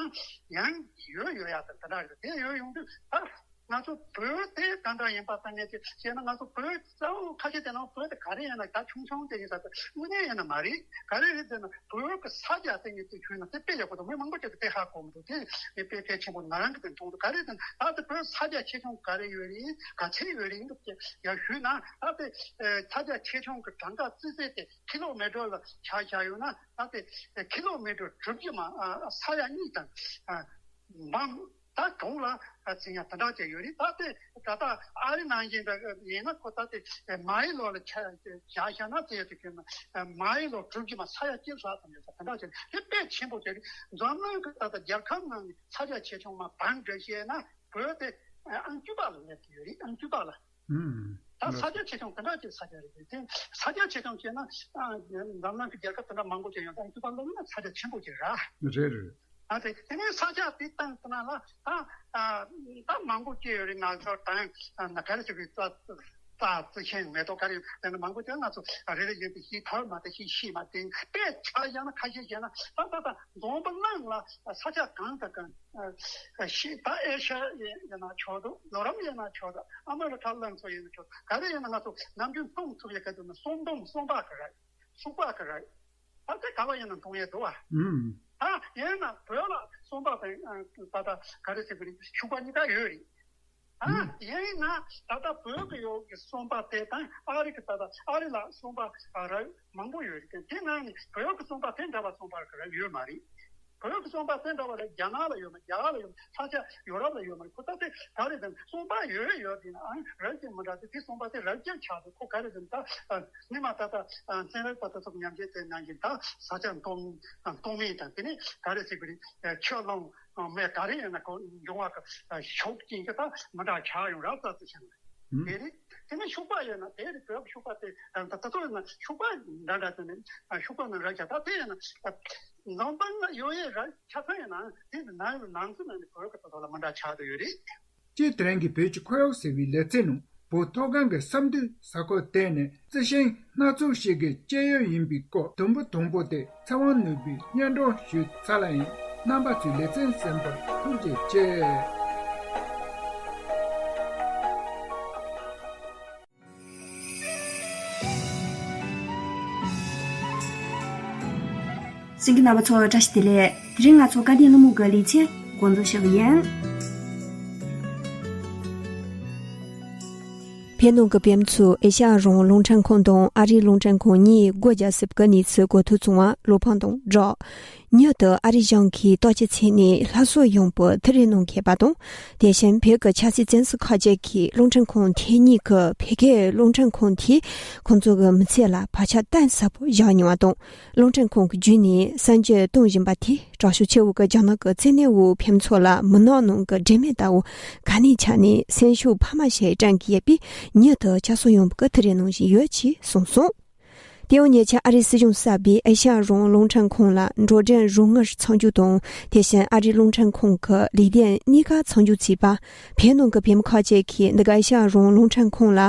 ཡང་ཡོད་ཡོད་ཡ་དང་དེ་འདྲ་རེད། དེ་ཡོད་ཡོང་དུས་ད་ང་ཚོ་བོད་དེ་ག་འདྲ་ཡིན་པ་ད་ངས་ཅིག་བཤད་ན། ང་ཚོ་བོད་གཙོ་བོ་ཁ་ཤས་དེ་ནང་བོད་དེ་ག་རེ་ཡིན་ན་ད་ཆུང་ཆུང་དེ་ཡིན་ས་དེ་དངོས་གནས་ཡིན་ན་མ་རེད། ག་རེ་རེད་ཟེར་ན་བོད་ཀྱི་ས་རྒྱ་དེ་ངས་དེ་ཞུས་ན་དེ་དཔེ་ཡག་པོ་འདུག་མི་མང་པོ་ཅིག་གིས་དེ་ཧ་གོ་མི་འདུག་དེ་ངས་དཔེ་གལ་ཆེན་པོ་ང་རང་གིས་དེ་མཐོང་འདུག་ག་རེ་ཟེར་ན་ད་ལྟ་བོད་ས་རྒྱ་ཆེ་ཆུང་ག་རེ་ཡོད་རེད། ག་ཚད་ཡོད་རེད་འདུག་ཅེས་ཡང་ཞུས་ན། ད་དེ་ས་རྒྱ་ཆེ་ཆུང་གི་གྲངས་ཀ་རྩིས་ཚད་དེ་ཀི་ལོ་མི་ཊར་ལ་ཆ་བཞག་ཡོད་ན། ད་དེ་ཀི་ལོ་མི་ཊར་དྲུག་ཅུ་མ་ས་ཡ་གཉིས་དང་འབུམ། ད་གྲངས་ལ་ཚིག་ཡང་དེ་འདྲ་ཅིག་ཡོད་རེད། ད་དེ་ད་ལྟ་ཨ་རི་ནང་བཞིན་འདྲ་ཡིན་ན་ཁོ་ད་དེ་མ་ཡི་ལོ་ལ་ཆ་བཞག་བཞག་ན་དེ་དེ་ཁྱོད་ན་མ་ཡི་ལོ་དྲུག་ཅུ་མ་ས་ཡ་གཅིག་ལྷག་ཙམ་ཡོད་ས་དེ་འདྲ་ཅིག་དེ་དཔེ་ཆེན་པོ་ཅིག་རེད། འཛམ་གླིང་གི་ད་ལྟ་རྒྱལ་ཁབ་ནང་ནས་ས་ཆ་ཆེ་ཆུང་མ་བང་བསྒྲིགས་བཤད་ན་བོད་དེ་ཨང་བཅུ་པ་ལ་སླེབས་ཀྱི་ཡོད་རེད། ཨང་བཅུ་པ་ལ། ཨུམ། ད་ས་ཆ་ཆེ་ཆུང་དེ་འདྲ་ཅིག་ས་ཆ་རེད། དེ་ས་ཆ་ཆེ་ཆུང་བྱས་ན་ཨ་འཛམ་གླིང་གི་རྒྱལ་ཁབ་དེ་འདྲ་མང་པོ་ཅིག་ཡོད། ད་ཨང་བཅུ་པ་ལ་ན་ས་ཆ་ཆེན་པོ་ཅིག་རེད། རེད་རེད། ཨ་དེ་དེ་ནས་ས་ཆ་དེ་སྟེང་དེ་ན་ལ་ད་ཨ་ད་མང་པོ་སྐྱེ་ཡོད་རེད། ང་ཚོ་དང་ཨ་ན་ག་རེ་ཟེར་གི་རྩྭ་རྩྭ་རྩི་ཤིང་མེ་ཏོག་ག་རེ་ཡོད་དེ་ན་མང་པོ་ཅིག་ང་ཚོ་རེ་རེ་བཞིན་དུ་ཤིང་ཐར་མ་དེ་ཤིང་ཤིང་མ་དེ་དཔེ་ཆ་བཞག་ན་ཁ་ཤས་བཤད་ན་ད་ད་ད་འཛམ་བུ་གླིང་ལ་ས་ཆ་གང་དང་གང་ཨ་ཤི་ད་ཨེ་ཤ་ཡ་ཡིན་ན་ཆོག་འདུག་ཡོ་རོབ་ཡིན་ན་ཆོག་འདུག་ཨ་མེ་རི་ཁ་གླིང་ཚོ་ཡིན་ན་ཆོག་ག་རེ་ཡིན་ན་ང་ཚོ་ནམ་རྒྱུན་མཐོང་ཐུབ་ཡ་ག་དུས་ན་གསུང་འབུམ་གསུང་པ་ག་རེ་གསུང་པ་ག་རེ་ད་དེ་ག་བ་ཡིན་ན་མཐོང་ཡ་འདུག་བ། ཨུམ། ད་ཡིན་ན་བོད་ལ་གསུང་པ་དང་ད་ད་ག་རེ་ཟེར་གི་རེད། ཤུག་པ་གཉིས་ཀ་ཡོད་རེད། ཨ་ཡིན་ན་ད་ལྟ་བོད་ཀྱི་ཡོད་ཀྱི་གསུང་པ་དེ་དང་ཨ་རི་གི་ད་ལྟ་ཨ་རི་ལ་གསུང་པ་རབ་མང་པོ་ཡོད་རེད། དེ་ནང་ནས་བོད་ཀྱི་གསུང་པ་དེ་འདྲ་བ་གསུང་པ་རབ་ཡོད་མ་རེད། བོད་ཀྱི་གསུང་པ་དེ་འདྲ་བ་རབ་རྒྱ་ནག་ལ་ཡོད་མ་རེད། རྒྱ་གར་ལ་ཡོད་མ་རེད། ས་ཆ་ཡོ་རོབ་ལ་ཡོད་མ་རེད། ཁོ་ད་དེ་ག་རེ་དང་གསུང་པ་ཡོད་ཡོད་དེ་ན་ཨང་རབ་ཀྱི་མི་འདྲ་དེ་དེ་གསུང་པ་དེ་རབ་ཀྱང་ཆགས་འདུག་ཁོ་ག་རེ་དང་ད་སྔོན་མ་ད་ལྟ་ཚན་རིག་པ་དེ་ཚོ་ཉམས་ཞིབ་དེ་ནང་བཞིན་ད་ས་ཆ་སྟོང་སྟོང་མིན་དང་དེ་ནས་ག་རེ་ཟེར་གི་རེད། ཆུ་ཀླུང་མེ་ག་རེ་ཡིན་ན་ཁོ་འབྱུང་བ་གི་ཤུགས་ཀྱིས་ཀྱི་ད་མི་འདྲ་ཆགས་ཡོང་རབ་ཙམ་ཟེར་བཞིན་དེ་རེད། དེ་ནས་ཤུག་པ་ཡོད་ན་དེ་རེད། བོད་ཤུག་པ་དེ་ད་ད་ཚོ་ཡིན་ན་ཤུག་པ་འདྲ་འདྲ་དེ་ནས་ཤུག་པ་ནང་ར་ཆ་ད་དེ་ཡིན་ན་ནང་པ་ན་ཡོད་ཡས་ར་ཆ་ཚང་ཡིན་ན་དེ་ནང་ནང་ཚོ་ནང་ནས་བོད་ཀྱི་ད་ཚོ་ལ་མི་འདྲ་ཆགས་དུ་ཡོད་རེད། སྤྱིར་དེ་རིང་གི་བོད་ཀྱི་ཁོར་ཡུག་ཟེར་བའི་ལེ་ཚན་ནང་བོད་མཐོ་སྒང་གི་ས་མཐོའི་ས་ཁུལ་དེ་ནས་རྩི་ཤིང་སྣ་ཚོགས་ཤིག་གི་སྐྱེ་ཡུལ་ཡིན་པའི་སྐོར་དུམ་བུ་དང་པོ་དེ་ཚེ་དབང་ནོར་བུས་སྙན་སྒྲོན་ཞུས་ཚར་ལ་ཡིན། རྣམ་པ་ཚོས་ལེ་ཚན་གསན་པར་ཐུགས་རྗེ་ཆེ། གསན་མཁན་རྣམ་པ་ཚོ་བཀྲ་ཤིས་བདེ་ལེགས། དེ་རིང་ང་ཚོ་སྐལ་ལྡན་སློབ་མ་གི་ལེ་ཚན་འགོ་འཛུགས་ཞུ་གི་ཡིན། བོད་ནང་གི་བོད་མི་ཚོས་ཨེ་ཤ་ཡ་རང་དབང་རླུང་འཕྲིན་ཁང་དང་ཨ་རིའི་རླུང་འཕྲིན་ཁང་གཉིས་སྒོ་རྒྱག་སྲིད་པའི་གནས་ཚུལ་གོ་ཐོས་བྱུང་བ་བློ་ཕམ་དང་སྦྲགས། ཉིད་དུ་ཨ་རིའི་གཞུང་གིས་བརྟག་དཔྱད་བྱས་ནས་ལྷ་གསོལ་ཡོང་བའི་ཐུགས་རེ་གནང་མཁན་པ་དང་། དེ་བཞིན་བོད་ཀྱི་ཆབ་སྲིད་བཙོན་ཟུར་ཁག་ཅིག་གིས་རླུང་འཕྲིན་ཁང་དེ་གཉིས་ཀྱི་བོད་སྐད་རླུང་འཕྲིན་ཁང་དེས་ཁོང་ཚོ་གི་མི་ཚེ་ལ་བག་ཆགས་གཏིང་ཟབ་པོ་བཞག་མྱོང་བ་དང་། རླུང་འཕྲིན་ཁང་གི་བརྒྱུད་ནས་གསར་འགྱུར་གཏོང་བཞིན་པ་དེས་དྲག་ཤུགས་ཆེ་བོ་གི་རྒྱ་ནག་གི་བཙན་གནོན་འོག་བོད་མི་ཚོ་ལ་མི་ནག་ནང་གི་དྲན་མེད་ལྟ་བུ་ག་ནས་ཆགས་ནས་སེམས་ཤུགས་འཕར་མ་ཞིག་བསྐྲུན་གྱི་ཡོད་པས། ཉིད་དུ་ལྷ་གསོལ་ཡོང་བའི་ཐུགས་རེ་གནང་བཞིན་ཡོད་ཅེས་གསུངས་སོང་། དེ་ཡང་ཉེ་ཆར་ཨ་རིའི་སྲིད་གཞུང་གསར་པས་ཨེ་ཤ་ཡ་རང་དབང་རླུང་འཕྲིན་ཁང་ལ་འགྲོ་གྲོན་རོགས་དངུལ་མཚམས་འཇོག་དང་། དེ་བཞིན་ཨ་རིའི་རླུང་འཕྲིན་ཁང་གི་ལས་དོན་གནས་སྐབས་མཚམས་འཇོག་བྱས་པ། བོད་ནང་གི་བོད་མི་ཁག་ཅིག་གིས་འདི་ག་ཨེ་ཤ་ཡ་རང་དབང་རླུང་འཕྲིན་ཁང་ལ་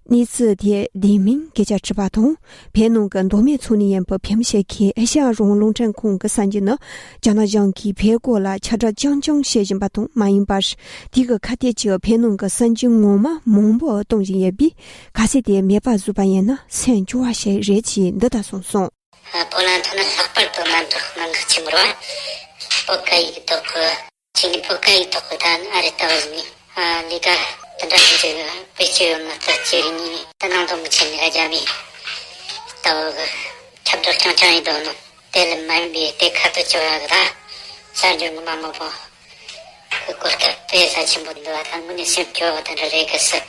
གནས་ཚུལ་དེ་བདེན་མིན་སྐད་ཆ་དྲིས་པ་དང་། བོད་ནང་གི་མདོ་སྨད་ཚོ་ནས་ཡིན་པའི་བོད་མི་ཞིག་གིས་ཨེ་ཤ་ཡ་རང་དབང་རླུང་འཕྲིན་ཁང་གི་གསར་འགྱུར་ནི་རྒྱ་ནག་གཞུང་གིས་བོད་སྐོར་ལ་ཁྱབ་བསྒྲགས་རྐྱང་རྐྱང་བྱེད་བཞིན་པ་དང་མ་ཡིན་པར། དེ་གི་ཁ་གཏད་ཀྱིས་བོད་ནང་གི་གསར་འགྱུར་ངོ་མ་མང་པོ་གཏོང་བཞིན་ཡོད་པས། གལ་སྲིད་དེ་མེད་པ་བཟོས་པ་ཡིན་ན་སེམས་སྐྱོ་བ་ཞིག་རེད་ཅེས་འདི་ལྟར་གསུངས་སོང་། ཨ། པོ་ལན་ཐོག་ན་ལྷག་པར་དུ་མ་འདྲ་གནད་འགག་ཆེན་པོ་རེད་བ། བོད་སྐད་ཡིག་ཐོག་གི་ཅིག་ནི་བོད་སྐད་ཡིག་ཐོག་གི་ད་ཨ་རི་ལྟ་བུ་ཟིག་ནི། ཨ། ལས་ཀ་དེ་འདྲ་ཞིག་བེད་སྤྱོད་ཡོད་ན་ལྟ་ཅེས་ནི་ད་ནང་དུ་མི་ཆེན་ནི་རྒྱ་མི་ལྟ་བུ་གི་ཁྱབ་བསྒྲགས་རྐྱང་རྐྱང་ཡིན་འདུག་ནོ། དེ་ལས་མ་ཡིན་པའི་དེ་ཁ་ཐུག་ཅོ་ཡ་གི་ད་གསར་འགྱུར་ངོ་མ་མང་པོ་གི་གོ་སྐབས་དཔེ་ས་ཆེན་པོ་འདུག་བ། ད་དངོས་གནས་སེམས་སྐྱོ་བ་དེ་འདྲ་རེད་གི་སི།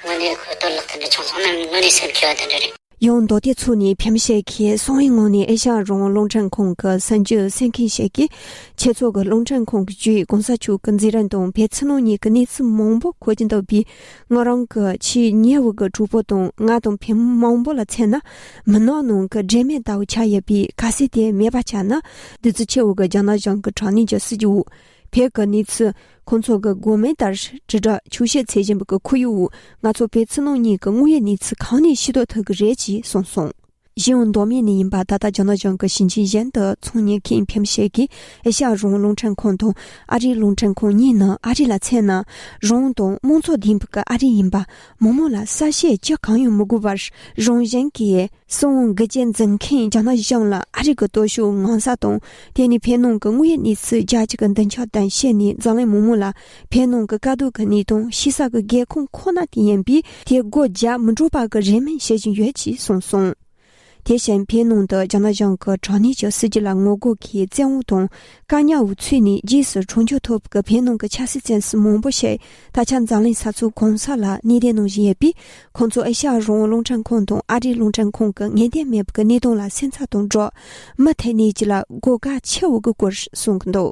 དངོས་གནས་ཁོ་གཏོར་བརླག་དེ་འདྲ་བྱུང་སོང་ན་དངོས་གནས་སེམས་སྐྱོ་བ་དེ་འདྲ་རེད། ཡང་མདོ་སྟོད་ཚོ་ནས་བོད་མི་ཞིག་གིས་གསང་བའི་ངང་ནས་ཨེ་ཤ་ཡ་རང་དབང་རླུང་འཕྲིན་ཁང་གི་གསར་འགྱུར་གསན་མཁན་ཞིག་གིས། ཁྱེད་ཚོ་གི་རླུང་འཕྲིན་ཁང་གི་བརྒྱུད་གོང་ས་མཆོག་གི་མཛད་རིམ་དང་བོད་ཕྱི་ནང་གཉིས་ཀྱི་གནས་ཚུལ་མང་པོ་གོ་གི་འདུག་པས། ང་རང་གི་ཆེས་ཉེ་བའི་གི་གྲོགས་པོ་དང་ང་དང་བོད་མི་མང་པོ་ལ་མཚོན་ན། མུན་ནག་ནང་གི་སྒྲོན་མེ་ལྟ་བུ་ཆགས་ཡོད་པས། གལ་སྲིད་དེ་མེད་པ་ཆགས་ན། བདུད་རྩི་ཆེ་བོ་གི་རྒྱ་ནག་གཞུང་གི་དྲག་གནོན་གྱི་སྲིད་ཇུས་འོག་བོད་ཀྱི་གནས་ཚུལ་ཁོང་ཚོ་གི་དགོས་མེད་ལྟར་དྲིལ་བསྒྲགས་འཁྱོག་བཤད་བྱེད་བཞིན་པའི་གི་ཁོར་ཡུག་འོག་ང་ཚོ་བོད་ཕྱི་ནང་གཉིས་ཀྱི་དངོས་ཡོད་གནས་ཚུལ་གང་ནས་ཤེས་རྟོགས་ཐུབ་ཀྱི་རེད་ཅེས་གསུངས་སོང་། གཞན་ཡང་མདོ་སྨད་ནས་ཡིན་པ་ད་ལྟ་རྒྱ་ནག་གཞུང་གི་ཞིང་ཆེན་གཞན་དུ་ཚོང་གཉེར་མཁན་ཕེམ་ཤེ་གིས་ཨེ་ཤ་ཡ་རང་དབང་རླུང་འཕྲིན་ཁང་དང་ཨ་རིའི་རླུང་འཕྲིན་ཁང་གཉིས་ནི་ཨ་རི་ལ་མཚོན་ན་རང་དབང་དང་དམངས་གཙོ་ལྡན་པའི་གི་ཨ་རི་ཡིན་པ། མི་མང་ལ་གསལ་བཤད་ཅི་གང་ཡང་མི་དགོས་པར་རང་བཞིན་གྱིས་སྲིད་དབང་སྒེར་གཅོད་འཛིན་མཁན་རྒྱ་ནག་གཞུང་ལ་ཨ་རི་གི་སྟོབས་ཤུགས་ངན་ས་དང་། དེ་ནི་བོད་ནང་གི་དངོས་ཡོད་གནས་ཚུལ་རྒྱ་ཆེ་གི་མདུན་ཆ་དང་བཤད་ནས་འཛམ་གླིང་མི་མང་ལ་བོད་ནང་གི་དཀའ་སྡུག་གི་གནས་སྟངས་ཤེས་ས་གི་སྒེར་ཁོངས་ཁོ་ན་དེ་ཡིན་པས་དེ་སྒོ་རྒྱག་མི་འགྲོ་པ་གི་རེ་སྨོན་བྱེད་བཞིན་ཡོད་ཅེས་གསུངས་སོང་། དེ་བཞིན་བོད་ནང་དུ་རྒྱ་ནག་གཞུང་གི་དྲག་གནོན་གྱི་སྲིད་ཇུས་ལ་ངོ་རྒོལ་གྱིས་བཙན་དབང་དང་བཀག་ཉར་འོག་ཚུད་ནས་རྗེས་སུ་གྲོང་འཇུག་ཐུབ་པའི་བོད་ནང་གི་ཆབ་སྲིད་བཙོན་ཟུར་མང་པོ་ཞིག་ད་ཆ་འཛམ་གླིང་ས་ཕྱོགས་གང་ས་ལ་གནས་སྡོད་གནང་བཞིན་ཡོད་པས། ཁོང་ཚོ་ཨེ་ཤ་ཡ་རང་དབང་རླུང་འཕྲིན་ཁང་དང་ཨ་རིའི་རླུང་འཕྲིན་ཁང་གི་ངེས་གཏན་མེད་པའི་གནས་སྟངས་ལ་སེམས་འཚབ་དང་སྦྲགས། མུ་མཐུད་གནས་སྤྱི་ལ་སྒོ་ག་ཕྱེ་འོས་ཀྱི་སྐོར་གསུངས་ཀྱི་འདུག་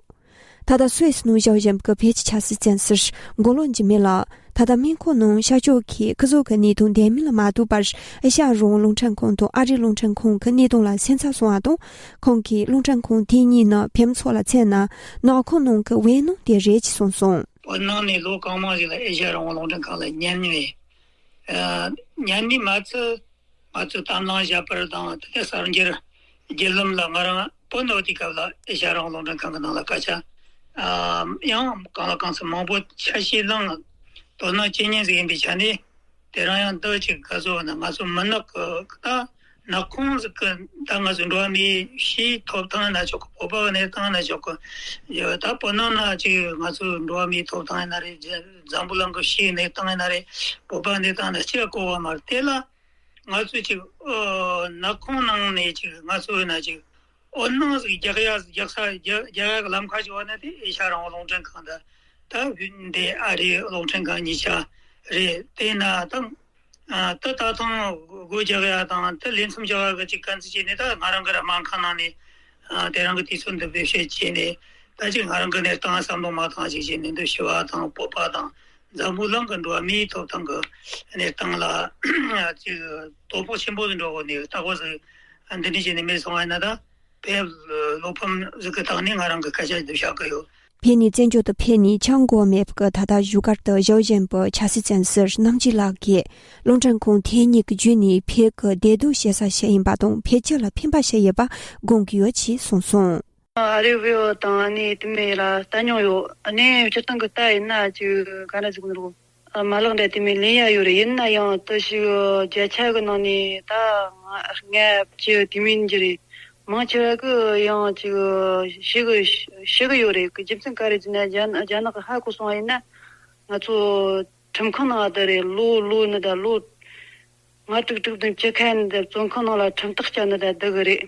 ད་ལྟ་སུད་སི་ནང་བཞུགས་བཞིན་པའི་བོད་ཀྱི་ཆབ་སྲིད་བཙོན་ཟུར་མགོ་ལོག་འཇིགས་མེད་ལགས། ད་ལྟ་སྨན་ཁང་ནང་གཤགས་བཅོས་ཀྱིས་སྐུ་གཟུགས་ཀྱི་གནས་སྟངས་བདེ་མིན་ལ་མ་ལྟོས་པར་ཨེ་ཤ་ཡ་རང་དབང་རླུང་འཕྲིན་ཁང་དང་ཨ་རིའི་རླུང་འཕྲིན་ཁང་གི་གནས་སྟངས་ལ་སེམས་འཚབ་སོང་བ་དང་། ཁོང་གིས་རླུང་འཕྲིན་ཁང་དེ་གཉིས་ནི་བོད་མི་ཚོ་ལ་མཚོན་ན་ནག་ཁུང་ནང་གི་འོད་སྣང་དེ་རེད་ཅེས་གསུངས་སོང་། བོད་ནང་ནས་ལོ་གང་མང་ཞིག་ལ་ཨེ་ཤ་ཡ་རང་དབང་རླུང་འཕྲིན་ཁང་ལ་ཉན་ནས། ཨ། ཉན་ནས་མ་ཚད་ང་ཚོས་གཏམ་གླེང་བྱ་བར་དང་དེ་ནས་གསར་འགྱུར་བརྒྱུད་ལམ་ལ་ང་རང་བོད་ནང་དེ་སྐབས་ལ་ཨེ་ཤ་ཡ་རང་དབང་རླུང་འཕྲིན་ཁང་གི་ནང་ལ་སྐད་ཆ། ཨ། ཡང་གང་ལ་གང་འཚམ་མང་པོ་ཆ་ཤས་བླངས། དོ་སྣང་བྱེད་མཁན་ཟིག་ཡིན་པའི་ཆ་ནས་དེ་རིང་ཡང་འདི་ཅིག་ག་ཚོད་ན་ང་ཚོ་མུན་ནག་གི་ད་ནག་ཁུང་ཟིག་གི་ད་ང་ཚོ་འགྲོ་བ་མིའི་ཕྱིའི་ཐོབ་ཐང་ཡིན་ན་ཆོག་གི། བོད་པ་གི་གནས་སྟངས་ཡིན་ན་ཆོག་གི། ད་བོད་ནང་ན་ཅིག་ང་ཚོ་འགྲོ་བ་མིའི་ཐོབ་ཐང་ཡིན་ན་རེད། འཛམ་བུ་གླིང་གི་ཕྱིའི་གནས་སྟངས་ཡིན་ན་རེད། བོད་པ་གནས་སྟངས་ན་ཅི་ཡང་གོ་བ་མ་རེད། དེ་ལ་ང་ཚོས་ཅིག་ཨོ་ནག་ཁུང་ནང་ནས་ཅིག་ང་ཚོ་ཡིན་ན་ཅིག་འོད་སྣང་ཟིག་རྒྱག་ཡ་རྒྱག་ས་རྒྱག་རྒྱག་ཡ་གི་ལམ་ཁ་ཅིག་བ་ན་དེ་ཨེ་ཤ་ཡ་རང་དབང་རླུང་འཕྲིན་ཁང་དང་ད་འདི་ཨ་རིའི་རླུང་འཕྲིན་ཁང་གཉིས་ཆ་རེད། དེ་ན་ད་ཨ་ད་ད་ཐེངས་སྒོ་རྒྱག་ཡ་དང་ད་ལས་མཚམས་རྒྱག་ཡ་གི་ཅིག་དཀའ་ཚེགས་བྱས་ནས་ད་ང་རང་གི་ར་སྨན་ཁང་ནང་ནས་ཨ་དེ་རིང་གི་དུས་ཚོད་འདི་བེད་སྤྱོད་བྱས་ནས་ད་ཅིག་ང་རང་གི་གནས་སྟངས་བསམ་བློ་མ་བཏང་ཅིག་བྱས་ནས་འདི་ཞུ་བ་དང་སྤོབས་པ་དང་འཛམ་བུ་གླིང་གི་འགྲོ་བ་མིའི་ཐོབ་ཐང་གི་གནས་སྟངས་ལ་ཅིག་དོ་ཕོག་ཆེན་པོ་ཟིག་འགྲོ་གོ་ནས་ལྟ་བུ་ཟིག་འདི་འདྲ་བྱས་ནས་མེད་སོང་བ་ཡིན་ན་ད། དཔེ་བློ་ཕམ་ཟིག་གི་སྟེང་ནས་ང་རང་གི་སྐད་ཆ་འདི་བཤད་གི་ཡོད། བོད་ནས་བཙན་བྱོལ་དུ་ཕེབས་ནས་ཆང་གོ་མེད་པའི་ད་ལྟ་བཞུགས་སྒར་དུ་བཞུགས་བཞིན་པའི་ཆབ་སྲིད་བཙོན་ཟུར་རྣམ་རྒྱལ་ལགས་ཀྱིས་རླུང་འཕྲིན་ཁང་དེ་གཉིས་ཀྱི་བརྒྱུད་ནས་བོད་ཀྱི་བདེ་སྡུག་ཤེས་ས་ཞིག་ཡིན་པ་དང་བོད་སྤྱི་ལ་ཕན་པ་ཞིག་ཡོད་པ་དགོངས་ཀྱི་ཡོད་ཅེས་གསུངས་སོང་། ཨ་རི་བོད་དང་ཨ་ནི་དེ་མོ་ལ་ལྟ་མྱོང་ཡོད། ཨ་ནི་སྤྱིར་བཏང་གི་ལྟ་ཡིན་ན་ཅིག་ག་འདྲ་ཟིག་མི་འདུག་མ་ལག་འདྲ་དེ་མིན་ལེན་ཡ་ཡོད་རེད། ཡིན་ན་ཡང་དེ་ཞིག་བརྒྱ་ཆ་གི་ནང་ནས་ད་ལྔ་བཅུ་དེ་མིན་གྱི་རེད། མང་ཆེ་བ་གི་ཡང་ཅིག་ཤེས་གི་ཤེས་གི་ཡོད་རེད། གི་རྒྱུ་མཚན་ག་རེ་ཟེར་ན་རྒྱ་རྒྱ་ནག་གི་ཧ་གོ་སོང་བ་ཡིན་ན་ང་ཚོ་ཁྲིམས་ཁང་ནང་ད་རེད། ལོ་ལོ་ནི་ད་ལོ་ལྔ་དྲུག་དྲུག་བདུན་བཅུ་ཁ་ནི་ད་བཙོན་ཁང་ནང་ལ་ཁྲིམས་ཐག་བཅད་ནི་ད་བསྡད་གི་རེད།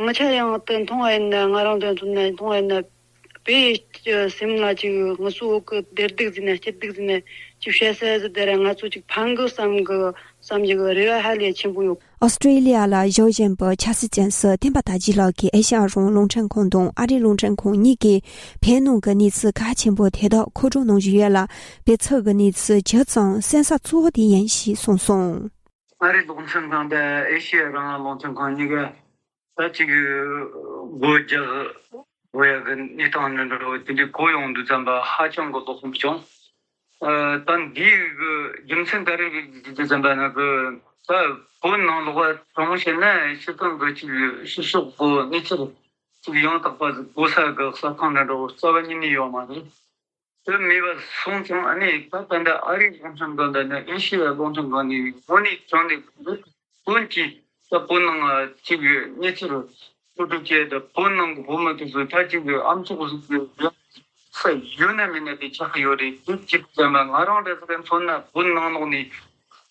ང་ཆ་ཡང་དེ་མཐོང་བ་ཡིན་ན་ང་རང་དོན་མཐོང་ན་མཐོང་བ་ཡིན་ན། དཔེ་སེམས་ལ་ཅིག་ངུ་སོ་འོག་གི་བདེ་སྡུག་ཟེར་ན་སྐྱིད་སྡུག་ཟེར་ན་ཅིག་བཤད་ས་ཟིག་དེ་ར་ང་ཚོ་ཅིག་ཕན་གི་བསམ་གི་བསམ་གི་རེ་བ་ཧ་ལས་ཆེན་པོ་ཡོད། ཨོ་སི་ཀྲི་ལི་ཡ་ལ་བཞུགས་བཞིན་པའི་ཆབ་སྲིད་བཙོན་ཟུར་བསྟན་པ་དར་རྒྱས་ལགས་ཀྱིས་ཨེ་ཤ་ཡ་རང་དབང་རླུང་འཕྲིན་ཁང་དང་ཨ་རིའི་རླུང་འཕྲིན་ཁང་གཉིས་ཀྱིས་བོད་ནང་གི་གནས་ཚུལ་གལ་ཆེན་པོ་དེ་དག་མཁོ་སྤྲོད་གནང་བཞིན་ཡོད་ལ། བོད་ཕྱོགས་ཀྱི་གནས་ཚུལ་ཇི་ཙམ་གསན་ས་གཙོ་བོ་དེ་ཡིན་ཞེས་གསུངས་སོང་། ཨ་རིའི་རླུང་འཕྲིན་ཁང་དང་ཨེ་ཤི་ཡ་རང་དབང་རླུང་འཕྲིན་ཁང་གཉིས་ཀ་ད་ཅིག་སྒོ་རྒྱག་དགོས་ཡག་གི་གནས་སྟངས་འདྲ་འདྲ་བོ་དེ་འདྲའི་གོ་ཡོང་དུས་ཙམ་པ་ཧ་ཅང་གི་བློ་ཕམ་བྱུང་། ཨ། ད་འདིའི་གི་རྒྱུ་མཚན་ག་རེ་རེད་ཟེར་དུས་ཙམ་པ་ན་གི་ད་བོད་ནང་ལོགས་ལ་དྲང་མོ་བཤད་ན་སྤྱིར་བཏང་གི་ཅིག་ཕྱི་ཕྱོགས་གི་གནས་ཚུལ་ཅིག་ཡང་དག་པ་ཟིག་གོ་ས་གི་གསར་ཁང་འདྲ་འདྲ་བོ་རྩ་བ་ཉིད་ནས་ཡོད་མ་རེད། དེ་མེད་པ་སོང་ཙང་ཨ་ནི་ད་ད་ལྟ་ཨ་རིའི་རླུང་འཕྲིན་ཁང་དང་ཨེ་ཤི་ཡའི་རླུང་འཕྲིན་ཁང་ནས་དངོས་གནས་དྲང་གནས་དོན་གྱིས་ད་བོད་ནང་ཅིག་གནས་ཚུལ་ཐུགས་སྒྲུབ་བྱས་ཏེ་བོད་ནང་གི་བོད་མི་དེ་ཚོ་ད་ཅིག་ཨམ་ཅོག་ཟིག་ཡོད་ས་ཡོད་ན་མེད་ན་དེ་ཆགས་ཡོད་རེད། དེ་གཅིག་བྱས་ན་ང་རང་འདྲ་ཟིག་མཚོན་ན་བོད་ནང་ལོགས་ནས་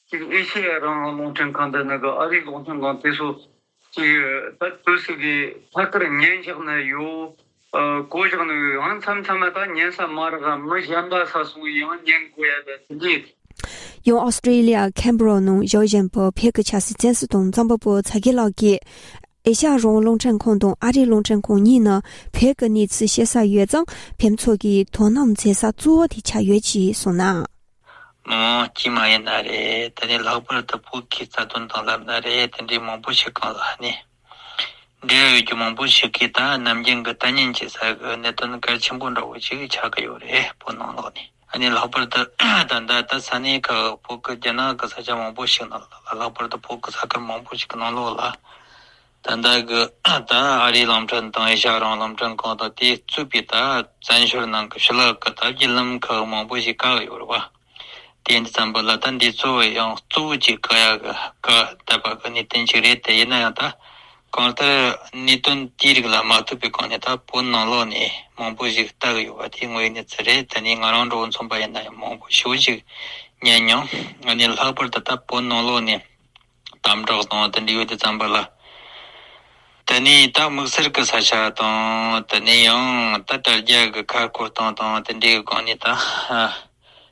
ཅིག་ཨེ་ཤི་ཡ་རང་དབང་རླུང་འཕྲིན་ཁང་དང་ནི་གི་ཨ་རིའི་རླུང་འཕྲིན་ཁང་དེ་ཚོ་ཅིག་ད་དུས་སུ་གི་ཐད་ཀར་ཉན་བཞག་ན་ཡོད། ཨ། གོ་བཞག་ན་ཡང་མཚམས་མཚམས་མ་ད་ཉན་ས་མ་རག་མི་གཞན་པ་ས་སོང་ཡང་ཉན་དགོས་ཡ་ད་དེ་འདྲའི། ཡང་ཨོ་སི་ཀྲི་ལི་ཡ་ཁན་བྷ་ར་ནང་ཞའོ་ཞན་པོ་བོད་ཀྱི་ཆབ་སྲིད་བཙོན་ཟུར་དང་རྩོམ་པ་པོ་ཚ་རྒྱལ་ལགས་ཀྱིས། ཨེ་ཤ་ཡ་རང་དབང་རླུང་འཕྲིན་ཁང་དང་ཨ་རིའི་རླུང་འཕྲིན་ཁང་གཉིས་ནི་བོད་ཀྱི་གནས་ཚུལ་བཤད་ས་ཡོད་ཙང་བོད་མི་ཚོ་གིས་དོ་སྣང་མཛད་ས་གཙོ་བོ་དེ་ཆགས་ཡོད་ཅེས་གསུངས་ན། མི་མང་དཀྱུས་མ་ཡིན་ན་རེད། དེ་ནས་ལྷག་པར་དུ་བོད་ཀྱི་རྩ་དོན་དང་ལབ་ན་རེད། དེ་འདྲའི་མང་པོ་ཞིག་གང་ལ་ནི། འབྲེལ་ཡོད་རྒྱུ་མང་པོ་ཞིག་གིས་ད་ནམ་རྒྱུན་གྱི་ལྟ་ཉན་བྱེད་ས་གི་གནད་དོན་གལ་ཆེན་པོ་འདྲ་བོ་ཞིག་ཆགས་ཀྱི་ཡོད་རེད། བོད་ནང་ལོགས་ནས། ཨ་ནི་ལྷག་པར་དུ་ད་ལྟ་ད་ས་གནས་ཁག་བོད་ཀྱི་རྒྱ་ནག་གི་ས་ཆ་མང་པོ་ཞིག་ནང་ལ་ལྷག་པར་དུ་བོད་ཀྱི་ས་ཁུལ་མང་པོ་ཞིག་གི་ནང་ལོགས་ལ་ད་ལྟ་གི་ད་ཨ་རིའི་རླུང་འཕྲིན་དང་ཨེ་ཤ་ཡ་རང་དབང་རླུང་འཕྲིན་ཁང་དང་དེས་གཙོས་པའི་ད་བཙན་བྱོལ་ནང་གི་ཕྱི་ལོགས་ཀྱི་ད་བརྒྱུད་ལམ་ཁག་མང་པོ་ཞིག་བཀག་ཡོད་རེད་བ། དེ་ཡིན་དུས་ཙམ་པ་ལ་ད་འདི་གཙོ་བོ་ཡང་གཙོ་བོ་གཅིག་བཀག་ཡག་གི་བཀག་བསྡད་པ་གི་གནད་དོན་གཅིག་རེད། དེ་ཡིན་ན་ཡང་ད་གང་ལྟར་གནད་དོན་དེའི་རིགས་ལ་མ་ཐུག་པའི་སྒང་ནས་ད་བོད་ནང་ལོགས་ནས་མང་པོ་ཞིག་ལྟ་གི་ཡོད་པ་དེ་དངོས་ཡོད་གནས་ཚུལ་རེད། དེ་ནས་ང་རང་འདྲ་བོ་མཚོན་པ་ཡིན་ན་ཡང་མང་པོ་ཞེ་པོ་ཞིག་ཉན་མྱོང་། ཨ་ནི་ལྷག་པར་དུ་ད་བོད་ནང་ལོགས་ནས་དམ་དྲག་དང་དེ་འདྲ་ཡོད་དུས་ཙམ་པ་ལ། དེ་ནས་ད་དམིགས་བསལ་གྱི་ས་ཆ་དང་། དེ་ནས་ཡང་ད་དྲ་རྒྱ་གི་ཁ་བསྐོར་སྟངས་དང་དེ་འདྲའི་སྒང་ནས་ད་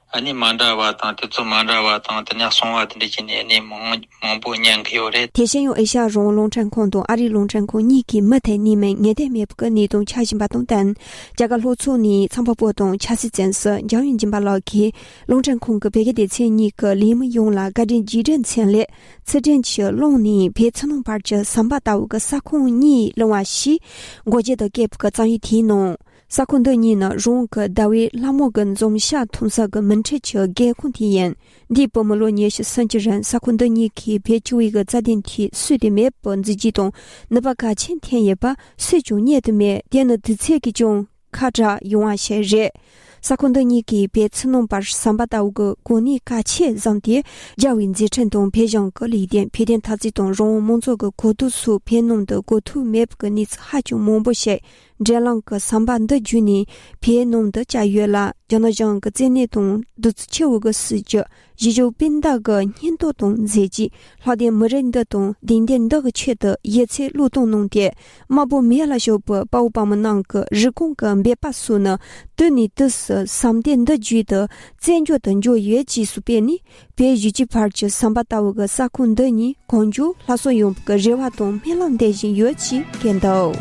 ཨ་ནི་མ་འདྲ་བ་དང་། དུས་ཚོད་མ་འདྲ་བ་དང་། དེ་ནས་གསང་བ་དེ་འདྲ་བྱས་ནས་ཨ་ནི་མང་མང་པོ་ཉན་གྱི་ཡོད་རེད། དེ་བཞིན་ཡང་ཨེ་ཤ་ཡ་རང་དབང་རླུང་འཕྲིན་ཁང་དང་ཨ་རིའི་རླུང་འཕྲིན་ཁང་གཉིས་ཀྱི་མུ་མཐུད་ནུས་མེད་ངེས་གཏན་མེད་པའི་གནས་སྟངས་ཆགས་བཞིན་པ་དང་བསྟུན། རྒྱ་གར་ལྷོ་ཕྱོགས་ནས་རྩོམ་པ་པོ་དང་ཆབ་སྲིད་བཙོན་ཟུར་འཇམ་དབྱངས་སྦྱིན་པ་ལགས་ཀྱིས་རླུང་འཕྲིན་ཁང་གི་བོད་སྐད་སྡེ་ཚན་གཉིས་ཀྱི་ལས་མི་ཡོངས་ལ་བཀའ་དྲིན་རྗེས་དྲན་མཚན་སླད། ཚུལ་ཁྲིམས་ཀྱི་ཀློང་ནས་བོད་ཕྱི་ནང་བར་གྱི་ཟམ་པ་ལྟ་བུ་གི་ས་ཁོངས་གཉིས་བླངས་པ་ཞེས་འགོ་འབྱེད་དུ་བཀོད་པའི་གཙང་ཡིག་དེའི་ནང་། ས་ཁོངས་འདི་གཉིས་ནི་རང་གི་ཟླ་བའི་ལྷ་མོ་གི་འཛོམས་ཤག་འཐུང་ས་གི་མུ་འབྲེལ་གྱི་སྒེའུ་ཁུང་དེ་ཡིན། འདས་པའི་མི་ལོ་ཉི་ཤུ་སུམ་ཅུ་རིང་ས་ཁོངས་འདི་གཉིས་ཀྱི་བོད་ཆོས་ཀྱི་རྩ་དོན་ཐད་སུས་དེ་མེད་པར་མཛུབ་བརྗེས་དང་ནུས་པ་གལ་ཆེན་འཐེན་ཡོད་པ་སུས་ཀྱང་བསྙད་དུ་མེད། དེ་ནི་དུས་ཚོད་ཀྱིས་ཀྱང་ཁ་གྲག་ཡོང་བ་ཞིག་རེད། ས་ཁོངས་འདི་གཉིས་ཀྱིས་བོད་ཕྱི་ནང་བར་ཟམ་པ་ལྟ་བུ་གི་གོ་གནས་ཁག་ཆེ་བཟུང་སྟེ། རྒྱལ་བའི་མཛད་འཕྲིན་དང་བོད་གཞུང་གི་ལེགས་སྐྱེས་འཕེལ་རྒྱས་འཐབ་རྩོད་དང་རང་དབང་མང་གཙོ་གི་གོ་རྟོགས་སོགས་བོད་ནང་དུ་གོ་ཐོས་མེད་པའི་གནས་ཚུལ་ཧ་ཅང་མང་པོ་ཞིག་འབྲེལ་ལམ་གྱི་ཟམ་པ་འདི་བརྒྱུད་ནས་བོད་ནང་དུ་བཅར་ཡོད་ལ། རྒྱ་ནག་གཞུང་གི་བཙན་གནོན་དང་གདུག་རྩུབ་ཆེ་བོ་གི་སྲིད་བྱུས། གཞིས་བྱེས་སྤུན་ཟླ་གི་སྙིང་སྟོབས་དང་མཛད་རྗེས། ལྷག་དོན་མི་རིགས་འདི་དང་སྡིངས་ཆ་འདི་གི་ཆེད་དུ་ཡིད་ཚད་བློས་གཏོང་གནང་སྟེ། དམར་པོ་མེ་ལ་བཞུགས་པའི་དཔའ་བོ་དཔའ་མོ་རྣམས་ཀྱི་རུས་ཁུངས་ཀྱི་འབད་པ་སོགས་ནི་དུས་ནས་དུས་སུ་ཟམ་སྟེགས་འདི་བརྒྱུད་དུ་བཙན་བྱོལ་དུ་འབྱོར་ཡོད་ཅེས་སུ་དཔེ་ནི། བོད་གཞིས་བྱེས་བར་གྱི་ཟམ་པ་ལྟ་བུ་གི་ས་ཁོངས་འདི་ཉིད་གང་མགྱོགས་སླར་གསོ་ཡོང་བའི་རེ་བ་དང་སྨོན་ལམ་འདེབས་བཞིན་ཡོད་ཅེས་བཀོད་འདུག་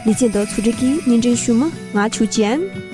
ལེ་ཚན་དང་ཚོགས་སྒྲིག་གིས་བརྙན་འཕྲིན་ཞུ་མི་ང་ཆོས་ཅན།